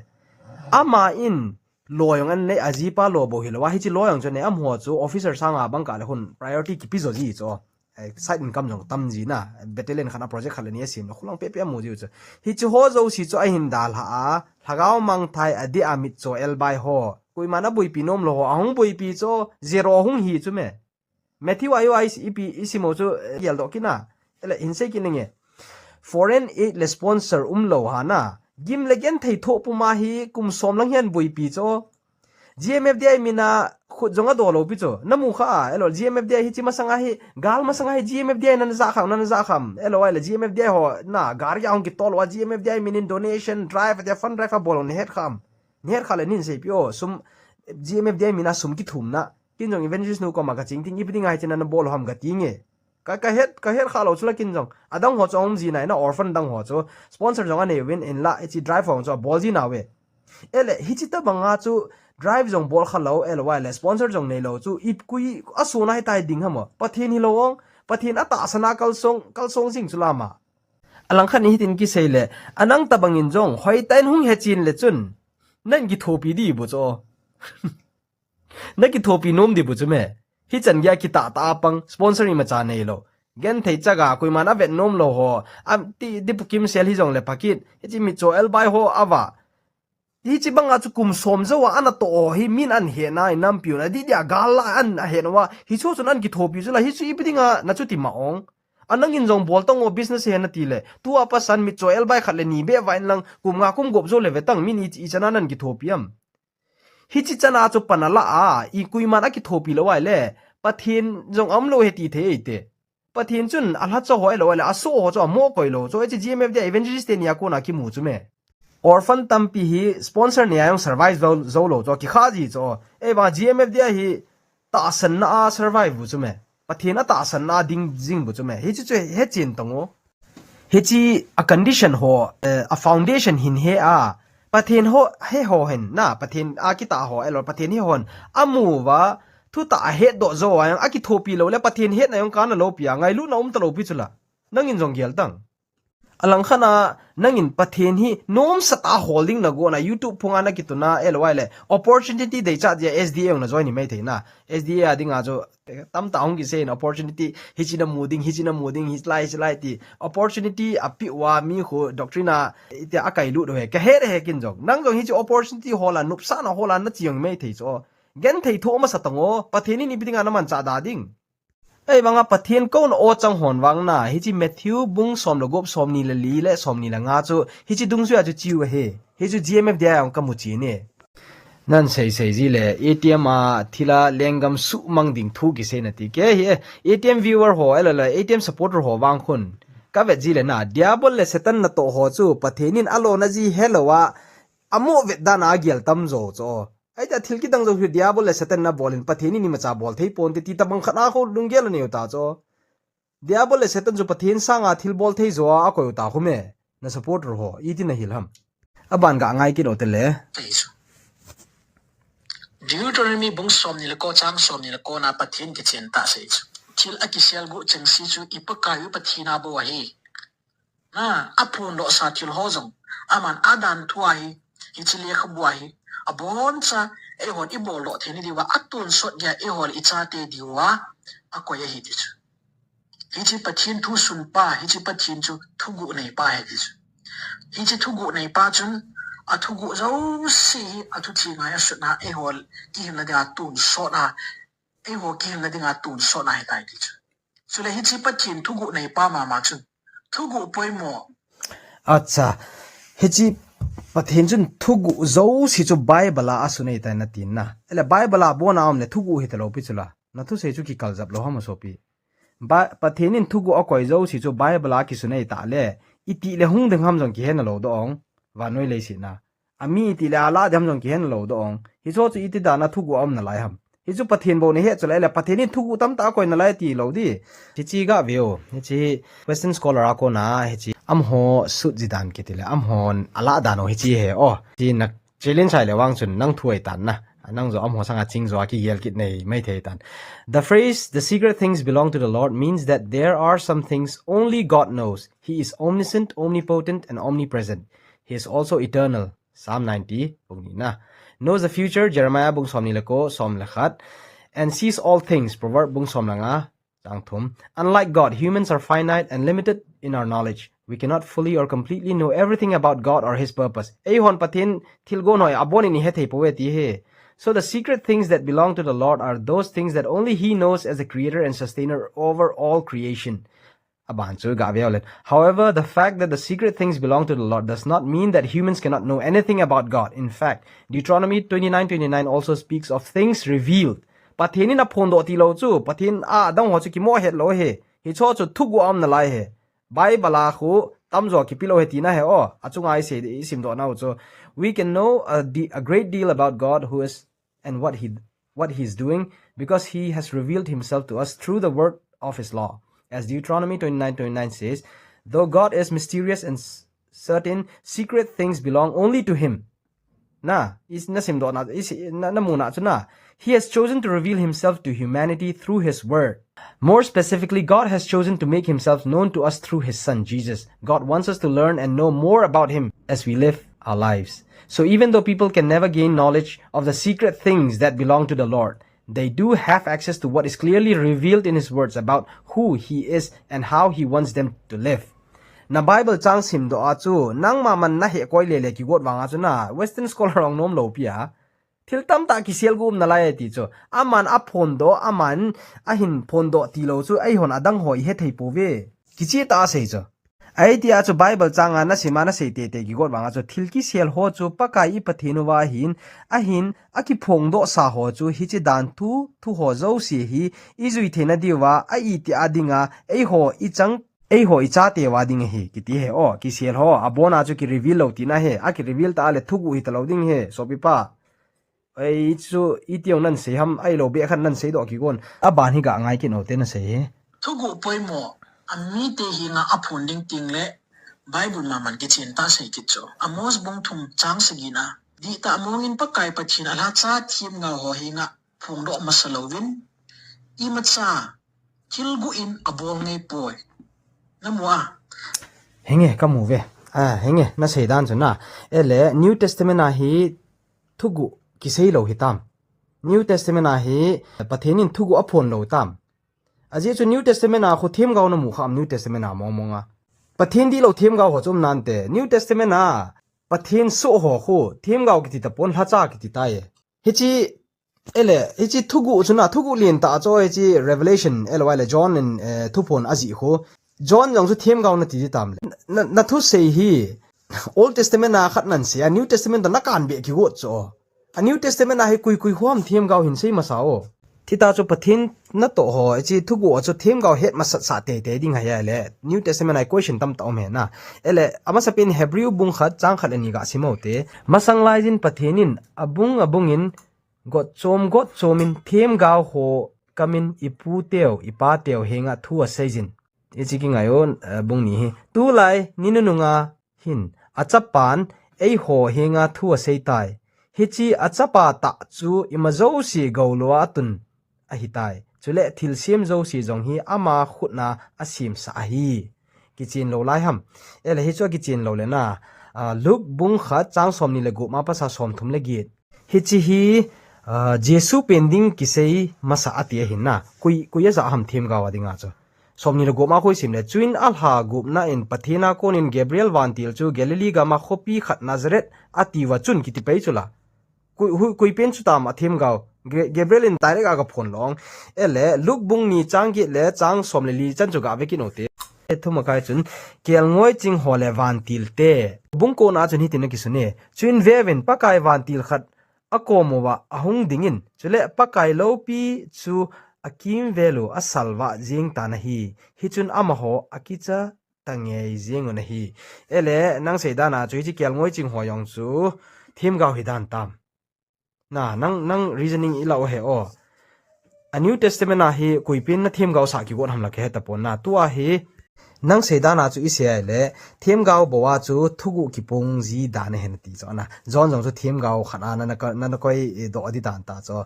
ama in loi jong anei, ajipa loi bou hilou a, hiche loi jong chu anei, amaho chu officer sang a bang kah le khun priority kipe jo ji chu. Eh, side income jong tam ji na, battalion khat a project khat le ni asem le, khulang pepe amu jiu chu. Hiche ho jouse chu ahin dalha a, Lhagao mangthai adeh a mitcho elbai ho. Koiman aboipi nom lou ho, ahung boipi chu, zero ahung hi chu me. Matthew a jong ipi isim u chu, eh, geldoh kit na. Ele, hin sei kit ninge. Foreign aid le sponsor umlou ha na. Gim le genthei thoh puma hi kum som lang hin boipi chu. G M F D I min a khut jong adolou pi chu. Namu kha a, elou, G M F D I hichi masanga hi, gal masanga hi G M F D I nana ja kham, nana ja kham. Elou, ahile G M F D I ho, na, gari a hung kitol uva, G M F D I min in donation drive, tia fund drive abol u nahet kham. Nahet kha le nin seipi o, sum, G M F D I min a sum kithumna. Kin jong evangelist nu koma kaching ting, ipi dinga hichi nana bol u ham kati nge. Ka, kahet, kahet kha lou chu la kin jong. Adang ho chu aum ji nai na orphan dang ho chu. Sponsor jong anei uvin in la, hichi drive ho chu abol ji nauve. Ele, hichi tabanga chu drive jong bol kha lou, ele vai le sponsor jong nei lou chu. Ip kui a suna hitai ding ham o. Pathen hilou ong, Pathen atahsan a kalsong, kalsong jing chu lama. Alang khat ni hitin kisei le, anang tabangin jong, hoitan hung hechin le chun. Nan kithopi di bu chu. Na kithopi nom di bu chu me. Hichan gei a kitah tah a pang, sponsor imacha nei lou. Genthei chaga, koiman avet nom lou ho. Am, ti, ti pukim sel hi jong le pakit. Hichi mitcho elbai ho ava. Hichi banga chu kum som jou a ana toh ho. Hi min ahe nai nampiu na di dia gal la ana he na wa. Hichu chun an kithopi chu la. Hichu ipi dinga na chu ti ma ong. Anang in jong bol tang o business he nati le. Tua pasan mitcho elbai khat le ni be va in lang kum nga kum gop jou le ve tang min i, i chana nan kithopi am. Hichi chana chu pan ala a, i koiman akithopi lou vai le, Pathen jong aum lou he ti thei te. Pathen chun alha cho ho elou vai le, aso ho chu amo koi lou. Chu hichi G M F D I evangelist teni a kona kimu chu me. Orphan tampi hi sponsor ni a jong survive jou, jou lou chu, kikha ji chu. Ei va G M F D I hi tahsan na a survive bu chu me. Pathen atahsan na a ding jing bu chu me. Hichi chu hechin tang o. Hichi a condition ho, eh, a foundation hin he a. Pathen ho, he ho hin, na, Pathen a kitah ho, elou, Pathen he hon. Amu va, thu ta a het doh jou a, akithopi lou le, Pathen hetna jong kana lou pi a, ngailutna um ta lou pi chu la. Nang in jong gel tang. Alang khat na, nang in Pathen hi, nom sat a holding na go na, YouTube phung a na kituna, elou vai le, opportunity dei cha dia S D A jong na join ni mai thei na. S D A a dinga chu, tamtah hung kisei in opportunity, hichi na mu ding, hichi na mu ding, hichi lai, hichi lai ti. Opportunity api uva mi khu doctrine a, iti a kailut u he. Kahe he kin jong. Nang jong hichi opportunity ho la, nopsahna ho la, na chi jong mai thei chu. Genthei thu masa tang o, Pathen in ipi dinga na manchah da ding. Ei vanga Pathen kouna o chang hon vang na, hichi Matthew bung som le gup, som ni le li le, som ni le nga chu, hichi dungjui a chu chiu ahi. Hichu G M F D I a jong kamu chi ni. Nan sei sei ji le, A T M a thil a lenggam suhmang ding thu kisei na ti ke hi, A T M viewer ho, elou le, A T M supporter ho vang khun. Ka vet ji le na, Diabol le Satan natoh ho chu, Pathen in alo na ji helou a, amo vet dan a gel tam jou chu. Ahi ta thil kidang jou hi Diabol le Satan na bol in Pathen in imacha bol thei pon te ti tabang khat a khu lunggel anei u ta chu. Diabol le Satan chu Pathen sanga thil bol thei jo a akoi u ta khu me. Na supporter ho, iti na hil ham. Aban ga ngai kit u te le. Thei chu. Deuteronomy bung som ni le ko chang som ni le ko na Pathen kichen tah sei chu. Thil akisel gu cheng si chu i Pakai u Pathen a bou ahi. Na, aphondoh sa thil ho jong. Aman adan thu ahi, hichi lekhabu ahi. Abon cha, eihon ibol doh thei ni diuva, atonsot dia eihon ichate diuva, akoi ahi ti chu. Hichi Pathen thu sun pa, hichi Pathen chu thuguh nei pa ahi ti chu. Hichi thuguh nei pa chun, athuguh jouse hi, athutheng a asut na, eihon kihilna dinga tonsot a, eihon kihilna dinga tonsot na ahi tai ti chu. Chule hichi Pathen thuguh nei pa mama chun. Thuguh poimo. Acha. Hichi Pathen chun thuguh jouse chu Bible a asun ahi tai na tin na. Ele Bible a bon a um le thuguh hi ta lou pi chu la. Na thusei chu kikal jap lou ham sopi. Ba, Pathen in thuguh akoi jouse chu Bible a kisun ahi ta le. Iti le hung ding ham jong kihe na lou doh ong. Vannoi leiset na. Ami iti le ala ding ham jong kihe na lou doh ong. Hicho chu iti dan a thuguh a um na lai ham. Hichu Pathen bou na he chu lai le Pathen in thuguh tamtah akoi na lai ti lou di. Hichi ga veu. Hichi Western scholar a kona hichi. Amaho sut ji dan kiti le. Amahon ala dan u hichi he. Oh, hichi na challenge sai le vang chun nang thu ahi tan na. Nang jo amaho sanga ching jo a kigel kit nei mai thei tan. The phrase, "The secret things belong to the Lord," means that there are some things only God knows. He is omniscient, omnipotent, and omnipresent. He is also eternal. Psalm ninety, bung ni na. Knows the future, Jeremiah bung som ni le ko, som le khat. And sees all things, Proverb bung som le nga, chang thum. Unlike God, humans are finite and limited in our knowledge. We cannot fully or completely know everything about God or his purpose. Eihon Pathen thil gon hoi abon in i he thei poi ti he. So the secret things that belong to the Lord are those things that only he knows as the creator and sustainer over all creation. Aban chu ga ve len. However, the fact that the secret things belong to the Lord does not mean that humans cannot know anything about God. In fact, Deuteronomy twenty-nine twenty-nine also speaks of things revealed. Pathen in aphondoh tilou chu, Pathen a adang ho chu kimoh het lou ahi. Hicho chu thuguh a um nalai ahi. Bible a khu tamjo kipe lou ahi tina ahi o. Achunga isei, isimdoh nau chu. We can know a, de- a great deal about God who is and what he what he is doing because he has revealed himself to us through the word of his law. As Deuteronomy twenty-nine twenty-nine says, though God is mysterious and s- certain secret things belong only to him. Na, is nasimdoh na, is na, namu na chu na. He has chosen to reveal himself to humanity through his word. More specifically, God has chosen to make himself known to us through his son, Jesus. God wants us to learn and know more about him as we live our lives. So even though people can never gain knowledge of the secret things that belong to the Lord, they do have access to what is clearly revealed in his words about who he is and how he wants them to live. Na Bible chang simdoh a chu, nangma man nahe koi lele kigot vang a chu na, Western scholar ong nom lou pi a. Thil tamtah kisel gu um nalai ti chu. Aman aphondoh, aman ahin phondoh tilou chu, eihon adang ho ihe thei pouve. Kicheh tah a sei chu. Ahi tia chu Bible chang a nasim a nasei teitei kigot vang a chu thil kisel ho chu Pakai i Pathen uva ahin, ahin akiphongdoh sa ho chu hiche dan thu, thu ho jouse hi ijui theina diuva, a itih a dinga, eiho ichang, eiho ichate uva ding ahi, kiti ahi o, kisel ho, abon a chu kireveal lou tina ahi, akireveal ta le thuguh hita lou ding ahi, sopipa. Ei chu, iti ong nan sei ham, ahilou beh khat nan seidoh kigon. Aban hi ga ngai kit u te nasei hi. Thuguh poimo, amite henga aphon ding teng le, Bible maman kichen tah sei kit chu. Amos bung thum chang sagi na. Dihtah mong in Pakai Pathen alhacha themgao ho henga phongdoh masa louvin, imacha thil guh in abol ngai poi. Namu a? Henge, kamu ve. Ah, henge, nasei dan chu na. Ele, New Testament a hi thuguh kisei lou hitam. New Testament a hi Pathen in thuguh aphon lou tam. Ajeh chu New Testament a khu themgao namu kham New Testament a mong mong a. Pathen dihlou themgao ho chu um nante. New Testament a Pathen soh ho khu themgao kiti tapon lhacha kiti tai. Hiche, ele, hiche thuguh chu na, thuguh lentah chu hiche Revelation, ele, le John in, eh, thuphon ajih khu. John jong chu themgao nati di tam le. Na, na thusei hi, Old Testament a khat nan sei a, New Testament toh nakan beh kigot chu. A New Testament a hi kui kui hom themgao hin sei masa o. Thita chu Pathen natoh ho, hiche thuguh chu themgao het masat sah teitei ding ahi le. New Testament a question tamtah um ahi na. Ele, amasapen Hebrew bung khat, chang khat le ni ga sim u te. Masang lai jin Pathen in, abung abung in, got chom got chom in themgao ho kamin iputeu, ipateu henga thu asei jin. Hiche kingai u, eh, bung ni hi. Tulai, ni nunung a hin, achapan, eiho henga thu asei tai. Hiche achapa tah chu ima jouse gou lou a tun ahitai. Chule thilsem jouse jong hi ama khut na asemsa ahi. Kichen lou lai ham. Ele hichu akichen lou le na. Ah, Luke bung khat chang somni le gup ma pasa somthum le get. Hiche hi, ah, Jesu pen ding kisei masa ati ahin na. Kui, kui aja ham themgao a dinga chu. Somni le gup ma khu isim le. Chuin alha gupna in Pathen a konin Gabriel vantil chu Galilee gam a khopi khat Nazareth ati uva chun kiti pai chu la. Kui, hui, kui pen chu tam a themgao. Ge-, Gabriel in direct a ga phon long. Ele, Luke bung ni chang get le chang som le li chan chu ga ve kit u te. E thum a kai chun, kelngoi ching ho le vantil te. Bung ko na chun hitin akisun e. Chuin vevin Pakai vantil khat akom uva ahung dingin. Chule Pakai loupi chu akimvel u asalvah jing tan ahi. Hichun amaho akicha ta ngei jing u ahi. Ele, nang sei dan a chu hiche kelngoi ching ho jong chu themgao hi dan tam. Na, nang, nang reasoning i la u he o. A New Testament a hi kui pen na themgao sa kigot ham la kahe tapon na. Tua hi, nang sei dan a chu i sei le, themgao bou a chu thuguh kipung ji dan ahi nati chu na. John jong chu themgao khat a na, na, na, na koi, eh, doh di dan ta chu.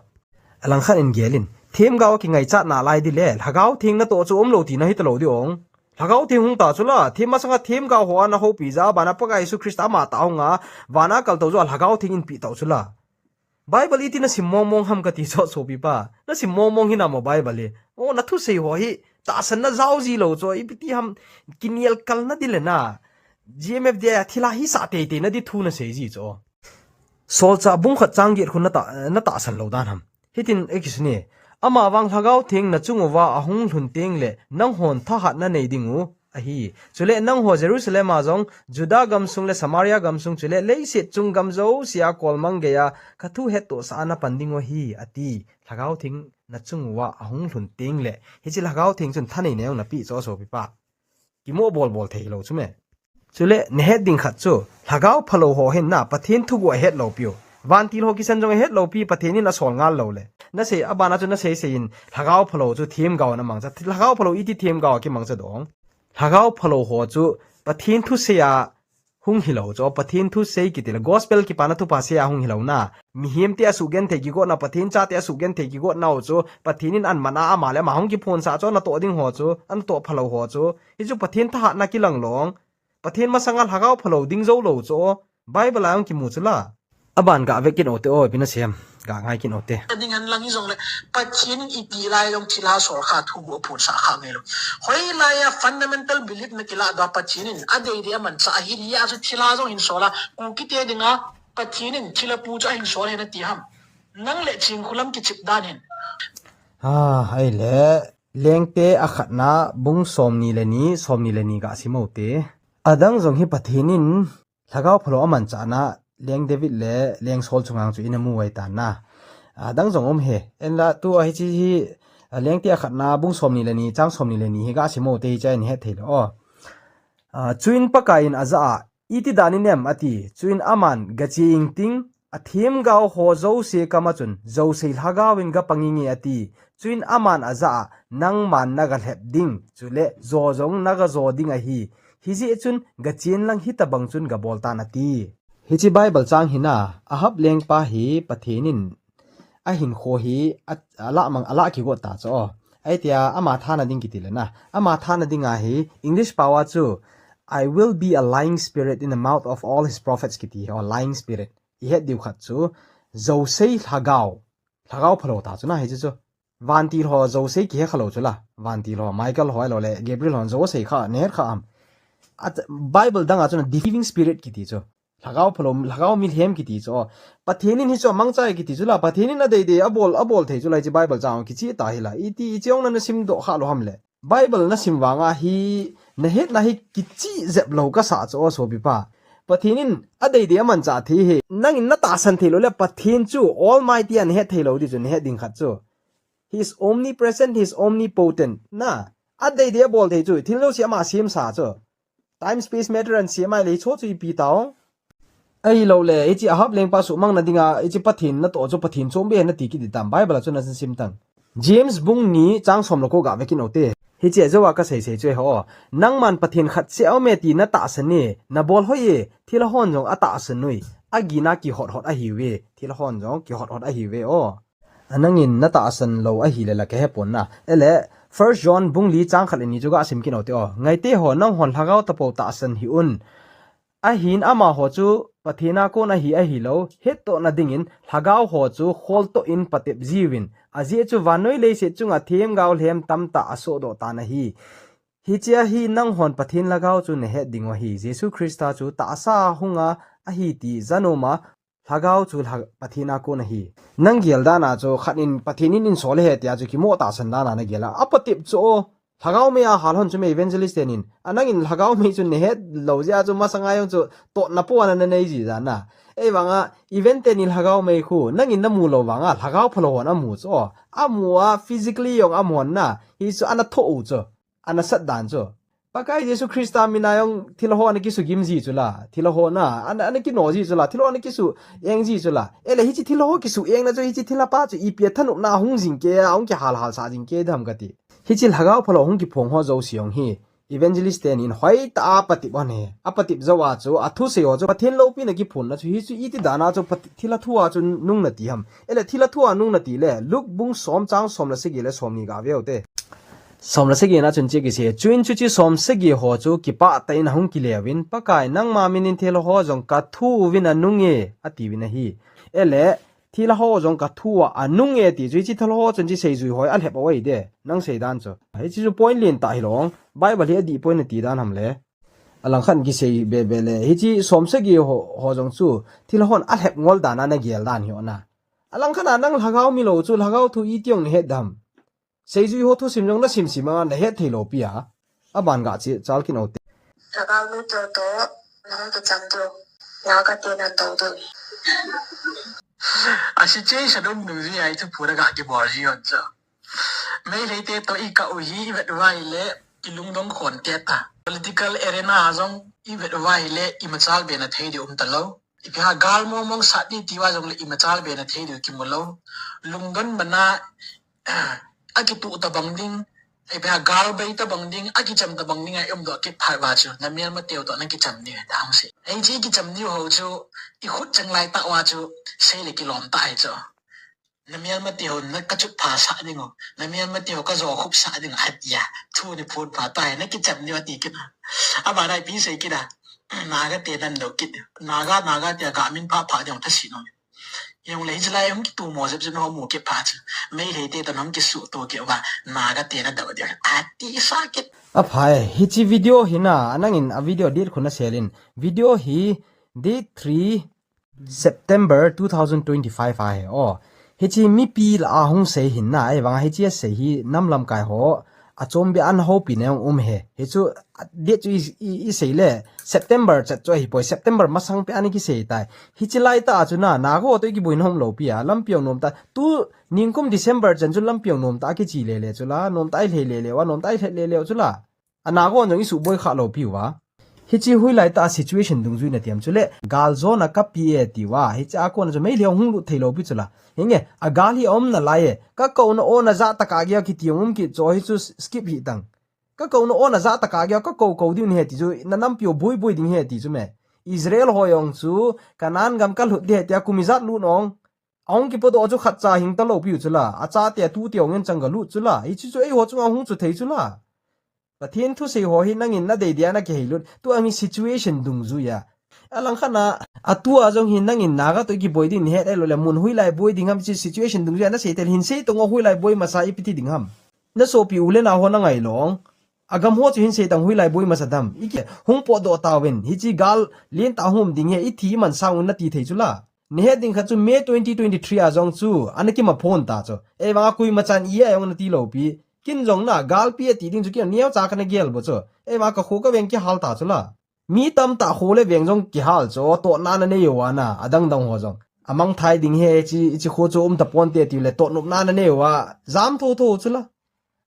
Alang khat in gelin, themgao kingaichat nalai di le, Lhagao Theng natoh chu umlou tina hita lou di ong. Lhagao Theng hung ta chu la, them masanga themgao ho a na houpi ja, bana Pakai Jesu Christa ama ta hung a, vana kal tou chu a Lhagao Theng in pi tou chu la. Bible iti na sim mong mong ham kati chu sopipa. Na sim mong mong hi na mo Bible hi. O na thusei ho hi, tahsan na jao ji lou chu, ipi ti ham kiniel kal na di le na. G M F D I a thil a hi sa teitei na di thu na sei ji chu. Solchah bung khat chang get khu na ta, na tahsan lou dan ham. Hitin e kisun e. Amavang Lhagao Theng nachung uva ahung lhun teng le nanghon thahatna nei ding u ahi. Chule nangho Jerusalem a jong, Juda gamsung le Samaria gamsung, chule leiset chung gam jousea kolmang geiya kathu hettohsah a napan ding u ahi, ati. Lhagao Theng nachung uva ahung lhun teng le, hiche Lhagao Theng chun thanei nei jong napeh chu sopipa. Kimo bolbol thei lou chu me. Chule, nahet ding khat chu, Lhagao phalou ho hin na, Pathen thuguh ahet lou piu. Vantil ho kisan jong ahet lou pi, Pathen in asol ngal lou le. Nasei, abana chu nasei sei in, Lhagao phalou chu themgao namangcha. Lhagao phalou iti themgao a kimangcha dong. Lhagao phalou ho chu, Pathen thusei a hung hilou chu, Pathen thusei kiti le, gospel kipana thupha sei a hung hilou na. Mihem te asugenthei kigotna, Pathen chate asugenthei kigotna u chu, Pathen in aman a ama le ama hung kiphonsah chu, natoh ding ho chu, anatoh phalou ho chu. Hichu Pathen thahatna kilang long. Pathen masanga Lhagao phalou ding jou lou chu. Bible a jong kimu chu la. Aban gah ve kit u te o, ipi nasei em. Gah ngai kit u te. Ding hen lang hijongle, Pathen in ipi lai jong thilha sol kha thuguh aphonsah kha ngai lou. Hoilai a fundamental belief nakilah doh a Pathen in adeidei amanchah ahi tia chu thilha jong hin sol a. Kukite dinga Pathen in thilha pu chu ahin sol ahi nati ham. Nang le Chingkhulam kichep dan hin. Ah, ahile. Lengte akhatna bung somni le ni, somni le ni gah sim u te. Adang jong hi Pathen in Lhagao phalou amanchahna Leng David le Leng Saul chunga chu ina mu u ahi tan na. Adang jong um e. Ahinla tua hiche hi, a, Lengte akhatna bung somni le ni, chang somni le ni hi gah sim u te hiche a hin het thei lou. O. A, chuin Pakai in ajah a, iti dan in em ati. Chuin aman gache ingting, athemgao ho jouse kama chun, jouse Lhagao in gapang inge ati. Chuin aman ajah a, nangman nagalhep ding, chule jo jong nagajo ding ahi. Hijeh chun gachen lang hitobang chun gabol tan ati. Hiche Bible chang hi na, Ahab lengpa hi Pathen in ahinkho hi a, alah mang, alah kigot ta chu. Ahi tia ama thana ding kiti le na. Ama thana dinga hi English pao a chu, "I will be a lying spirit in the mouth of all his prophets," kiti hi, o, lying spirit. Ihet diu khat chu, jouse Lhagao. Lhagao phalou ta chu na hichu chu. Vantil ho jouse kihe kha lou chu la. Vantil ho, Michael ho ahilou le, Gabriel ho jouse kha, nahet kha am. A, Bible dang a chu na deceiving spirit kiti chu. Lhagao phalou, Lhagao milhem kiti chu. Pathen in hichu amangcha e kiti chu la. Pathen in adeidei, abol, abol thei chu la hiche Bible chang kicheh ta hi la. Iti, iche ong na nasim doh kha lou ham le. Bible nasim vanga hi, nahetna hi kicheh jep lou kasa chu o sopipa. Pathen in adeidei amanchah thei hi. Nangin natahsan thei lou le Pathen chu Almighty a nahet thei lou ti chu nahet ding khat chu. He is omnipresent, he is omnipotent. Na, adeidei abol thei chu, thil jouse ama semsa chu. Time, space, matter an sema le hiche chu ipi tao. Ahilou le, hiche Ahab lengpa suhmang na dinga, hiche Pathen natoh chu Pathen chom be nati kiti tam. Bible a chu nasim tan. James bung ni chang som le ko gah ve kit u te. Hiche jou a kasei sei chu ho. Nangman Pathen khat seh aume ti natahsan e, nabol hoi e, thilha hon jong atahsan ui. Agina kihot hot ahiuve, thilha hon jong kihot hot ahiuve o. A nangin natahsan lou ahile la kahe pon na. Ahile, First John bung li chang khat le ni chu gah sim kit u te o. Ngaite ho, nanghon lhagao tapou tahsan hih un. Ahin amaho chu Pathen a kon ahi ahilou, hettohna dingin lhagao ho chu kholtoh in patep jiuvin. Ajeh chu vannoi leiset chunga themgao lhem tamtah asohdoh tan ahi. Hichea hi nanghon Pathen lhagao chu nahet ding u ahi. Jesu Christa chu tahsa a hunga ahi ti janom a Lhagao chu lha-, Pathen a kon ahi. Nang gel dan a chu khat in Pathen in einsol ahi tia chu kimo tahsan dan a nagel a. Apatep chu o, lhagao mei a hal hon chu me evangelist tenin. A nangin lhagao mei chu nahet lou jeh a chu masanga jong chu totna po a nanei ji dan a. Ahivanga event tenin lhagao mei khu, nangin namu lou vanga, lhagao phalou hon amu chu o. Amu a physically jong amu hon na, hichu ana thoh u chu. Ana sat dan chu. Pakai Jesu Christa mina jong thilha ho ana kisugim ji chu la, thilha ho na, ana, ana kino ji chu la, thilha ho ana kisu eng ji chu la. Ahile hiche thilha ho kisu engna chu hiche thilha pa chu ipi a thanopna hung jing kei a, hung kihal hal sah jing kei dem kati. Hiche lhagao phalou hung kiphong ho jouse jong hi, evangelist tenin hoitah a apatep u ahi. Apatep jou a chu, athusei ho chu, Pathen loupina kiphonna chu, hichu iti dan a chu, Pat-, thilha thu a chu nung nati ham. Ahile thilha thu a nung nati le, Luke bung som chang som le sagi le som ni gah ve u te. Som le sagi na chun hiche kisei, chuin chuche som sagi ho chu kipah tah in ahung kile uvin, Pakai nangma minin thilha ho jong kathu uvin anung e, atiuvin ahi. Ahile, thilha ho jong kathu a anung e ti chu, hiche thilha ho chun hiche seijui ho alhep u ahi de, nang sei dan chu. Hiche chu point lentah hilou, Bible hi adih point nati dan ham le. Alangkhat kisei be be le, hiche som sagi ho, ho jong chu, thilha hon alhep ngol dan a nagel dan hi o na. Alang khat a nang lhagao mi lou chu, lhagao thu iti ong nahet dem. Seijui ho thusim jong nasim sim a nahet thei lou pi a. Aban ga chi chal kin o te. Lhagao mi to to, nang to chang to. Naga te nan to to. A situation um nu ji ai thu pura ga kibol ji on cha. Meitei te to i kah u hi i vet uva ahile i lungdong khon te ta. Political arena a jong i vet uva ahile i machal be na thei di um ta lou. Ipi ham gal mong mong sat di ti uva jongle i machal be na thei di kimu lou. Lungdon mana, a kitu ta bang ding, ipi ham gal bei ta bang ding, a kicham ta bang ding a i um doh kit phat uva chu. Na melma teu to na kicham ni ta hung sei. Ei chi kicham ni ho chu i khut chang lai ta uva chu sei le kilom ta ai chu. Na melma teu na ka chut pha sah ding u. Na melma teu ka jo khup sah ding u. Atia. Thu ni phun pha tai. Na kicham ni u ati kit a. Ama nai pi sei kit a. Naga te nan do kit. Naga, Naga te ga min pha pha ding u ta si no. Yong le hijlai hung kitu mo jep jep no mu kit pha chu. Meitei te ta nong kisu to kit uva. Naga te na do ding. Ati sa kit. Aphai, hichi video hi na, anang in a video dit khun a selin. Video hi date three September two thousand twenty-five ahi. Oh, hichi mipi la a hung sei hin na, ahivang hichi a sei hi nam lamkai ho, achom bia an ho pi ne um he. Hichu, date chu i, i, i sei le, September chat chu ahi poi, September masang pi ani kisei tai. Hichi lai ta chu na, Naga ho to i kiboi nom lou pi a, lampi ong nom ta. Tu, ningkum December chan chu lampi ong nom ta, kichi le le chu la, nom ta i le le le, wa nom ta i le le le chu la. A Naga ho jong i suboi kha lou pi uva. Hichi hoilai ta situation dungjui na tiam chu le, gal jo na ka pi e ti uva. Hichi a kon chu Meitei hung lut thei lou pi chu la. Hinge, a gal hi om na lai e. Ka kou na o na ja ta ka gei kiti um kit chu hichu skip hi tang. Ka kou na o na ja ta ka gei ka kou kou diu ni he ti chu, na nampi u bui bui ding he ti chu me. Israel ho jong chu, Canaan gam ka lut di he ti a kum ijat lut ong. Ahung kipodoh chu khat cha hing ta lou pi u chu la. A chate a tute ong in chang ga lut chu la. Hichi chu ei ho chunga hung chu thei chu la. Pathen thusei ho hi nangin na dei dia na kihei lut. Tu ang hi situation dungjui a. Alang khat na, a tu a jong hi nangin Naga to i kiboi ding ni het ei lou le mun hoilai boi ding ham chi situation dungjui a na sei tel hin sei to ngo hoilai boi masa ipi ti ding ham. Na sopi u le nao ho na ngai long. A gam ho chu hin sei tang hoilai boi masa dem. I kihung potdoh tauvin. Hichi gal lien ta hung um ding he i thi man sang un na ti thei chu la. Ni het ding khat chu May twenty twenty-three a jong chu, ana kima phon ta chu. Ei vang a koima chan i a jong na ti lou pi. Kin jong na, galpi a ti ding chu kin neo cha ka na gel bo chu. Ei vang ka kho ka veng kihal ta chu la. Mi tam ta kho le veng jong kihal chu, to na na nei uva na, adang dang ho jong. Amang thai ding he chi, chi kho chu um ta pon te ti le, to nup na na nei uva, jam tho tho chu la.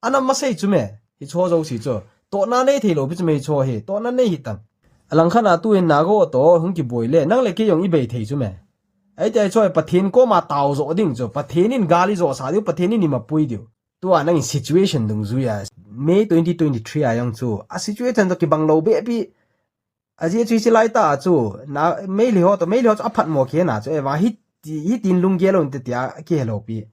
Ana masei chu me, hicho jouse chu. To na nei thei lou pi chu me hicho hi, to na nei hi tang. Alang khat na tu in Naga ho to, hung kiboi le, nang le kei jong i bei thei chu me. Ei te hicho hi Pathen koma tao jo ding chu, Pathen in gal i jo sa diu, Pathen in i mapui diu. Tu a nang in situation dungjui a, May twenty twenty-three a jong chu, a situation to kibang lou be pi, Ajeh chu hichi lai ta chu, na, Meitei ho to, Meitei ho chu aphat mo khe na chu, ei vang hiti, hitin lunggel un te tia kihe lou pi.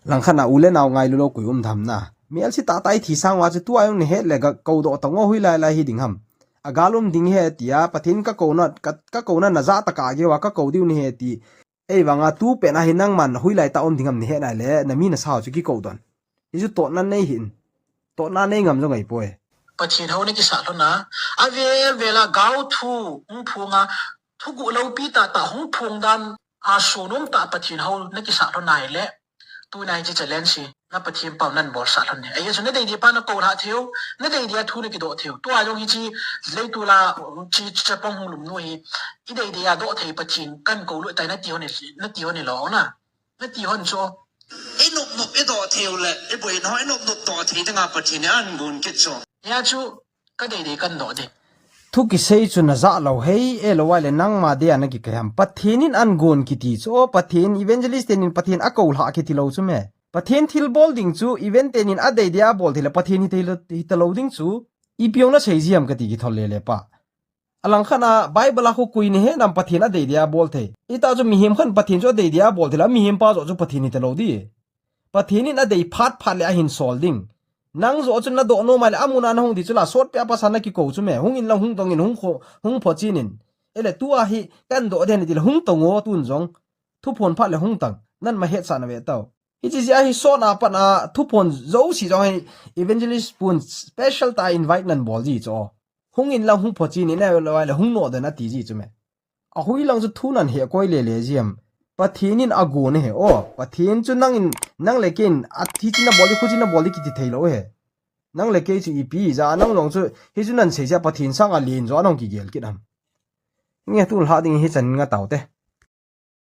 Lang khat na u le nao ngailu lou koi um tham na. Melse tah tah i thi sang uva chu tu a jong ni het le ga kou doh ta ngo hoilai lai hi ding ham. A gal um ding he tia, Pathen ka kou na, ka, ka kou na na ja ta ka gei uva ka kou diu ni he ti. Ei vang a tu pen a hi nangman hoilai ta um ding ham ni het nai le, na mi na sa u chu kikou don. Hichu totna nei hin. Totna nei ngam jong ahi poi. Pathen hou na kisah lhon a. A vel vel a gao thu, hung phong a, thuguh loupi tah tah hung phong dan a, sunom tah Pathen hou na kisah lhon a hile. Tuna hiche challenge hi, na Pathen pau nan bolsah lhon hi. Ahi chu na dei dei pa na kou lha thei u, na dei dei a thu na kidoh thei u. Tua jong hiche, leitol a, chi, chapang hung lum nu hi, i dei dei a doh thei Pathen kan kou lut tai na ti hon hi, na ti hon hi lo na. Na ti hon chu. I nop nop i doh thei u le, i boina ho i nop nop doh thei dinga Pathen in an gon kit chu. Hia chu, ka dei dei kan doh ding. Thu kisei chu na ja lou hei, e lou ai le nangma dia na kikai ham. Pathen in an gon kiti chu, o Pathen evangelist tenin Pathen a kou lha kiti lou chu me. Pathen thilbol ding chu, event tenin a dei dei a bol thei le, Pathen hi thei lo, hi ta lou ding chu. Ipi ong na sei ji ham kati kithol le le pa. Alang khat na Bible a khu koi ni he nam Pathen a dei dei a bol thei. Ita chu mihem khat Pathen chu a dei dei a bol thei la, mihem pa joh chu Pathen hi ta lou di. Pathen in a dei phat phat le a hin sol ding. Nang joh chu na doh nom a le a mun a na hung di chu la sot pe a pa sa na kikou chu me. Hung in lang hung tong in hung kho, hung pho chin in. Ele tu a hi kan doh den ti le hung tong o tun jong. Thuphon phat le hung tang. Nan ma het sa na ve tau. Hichi jeh a hi sot a pat a thuphon jouse jong hi evangelist pun special ta invite nan bol ji chu. Hung in lang hung pho chin in a lo ai le hung no den a ti ji chu me. A hui lang chu thu nan he koi le le ji ham. Pathen in agon ahi. O, Pathen chu nang in, nang le kei in, a thi china bol di, khu china bol di kiti thei lou ahi. Nang le kei chu ipi ja, nang jong chu, hi chu nan sei ja Pathen sang a len jo nang kigel kit ham. Nge tu lha ding hi chan nga tau te.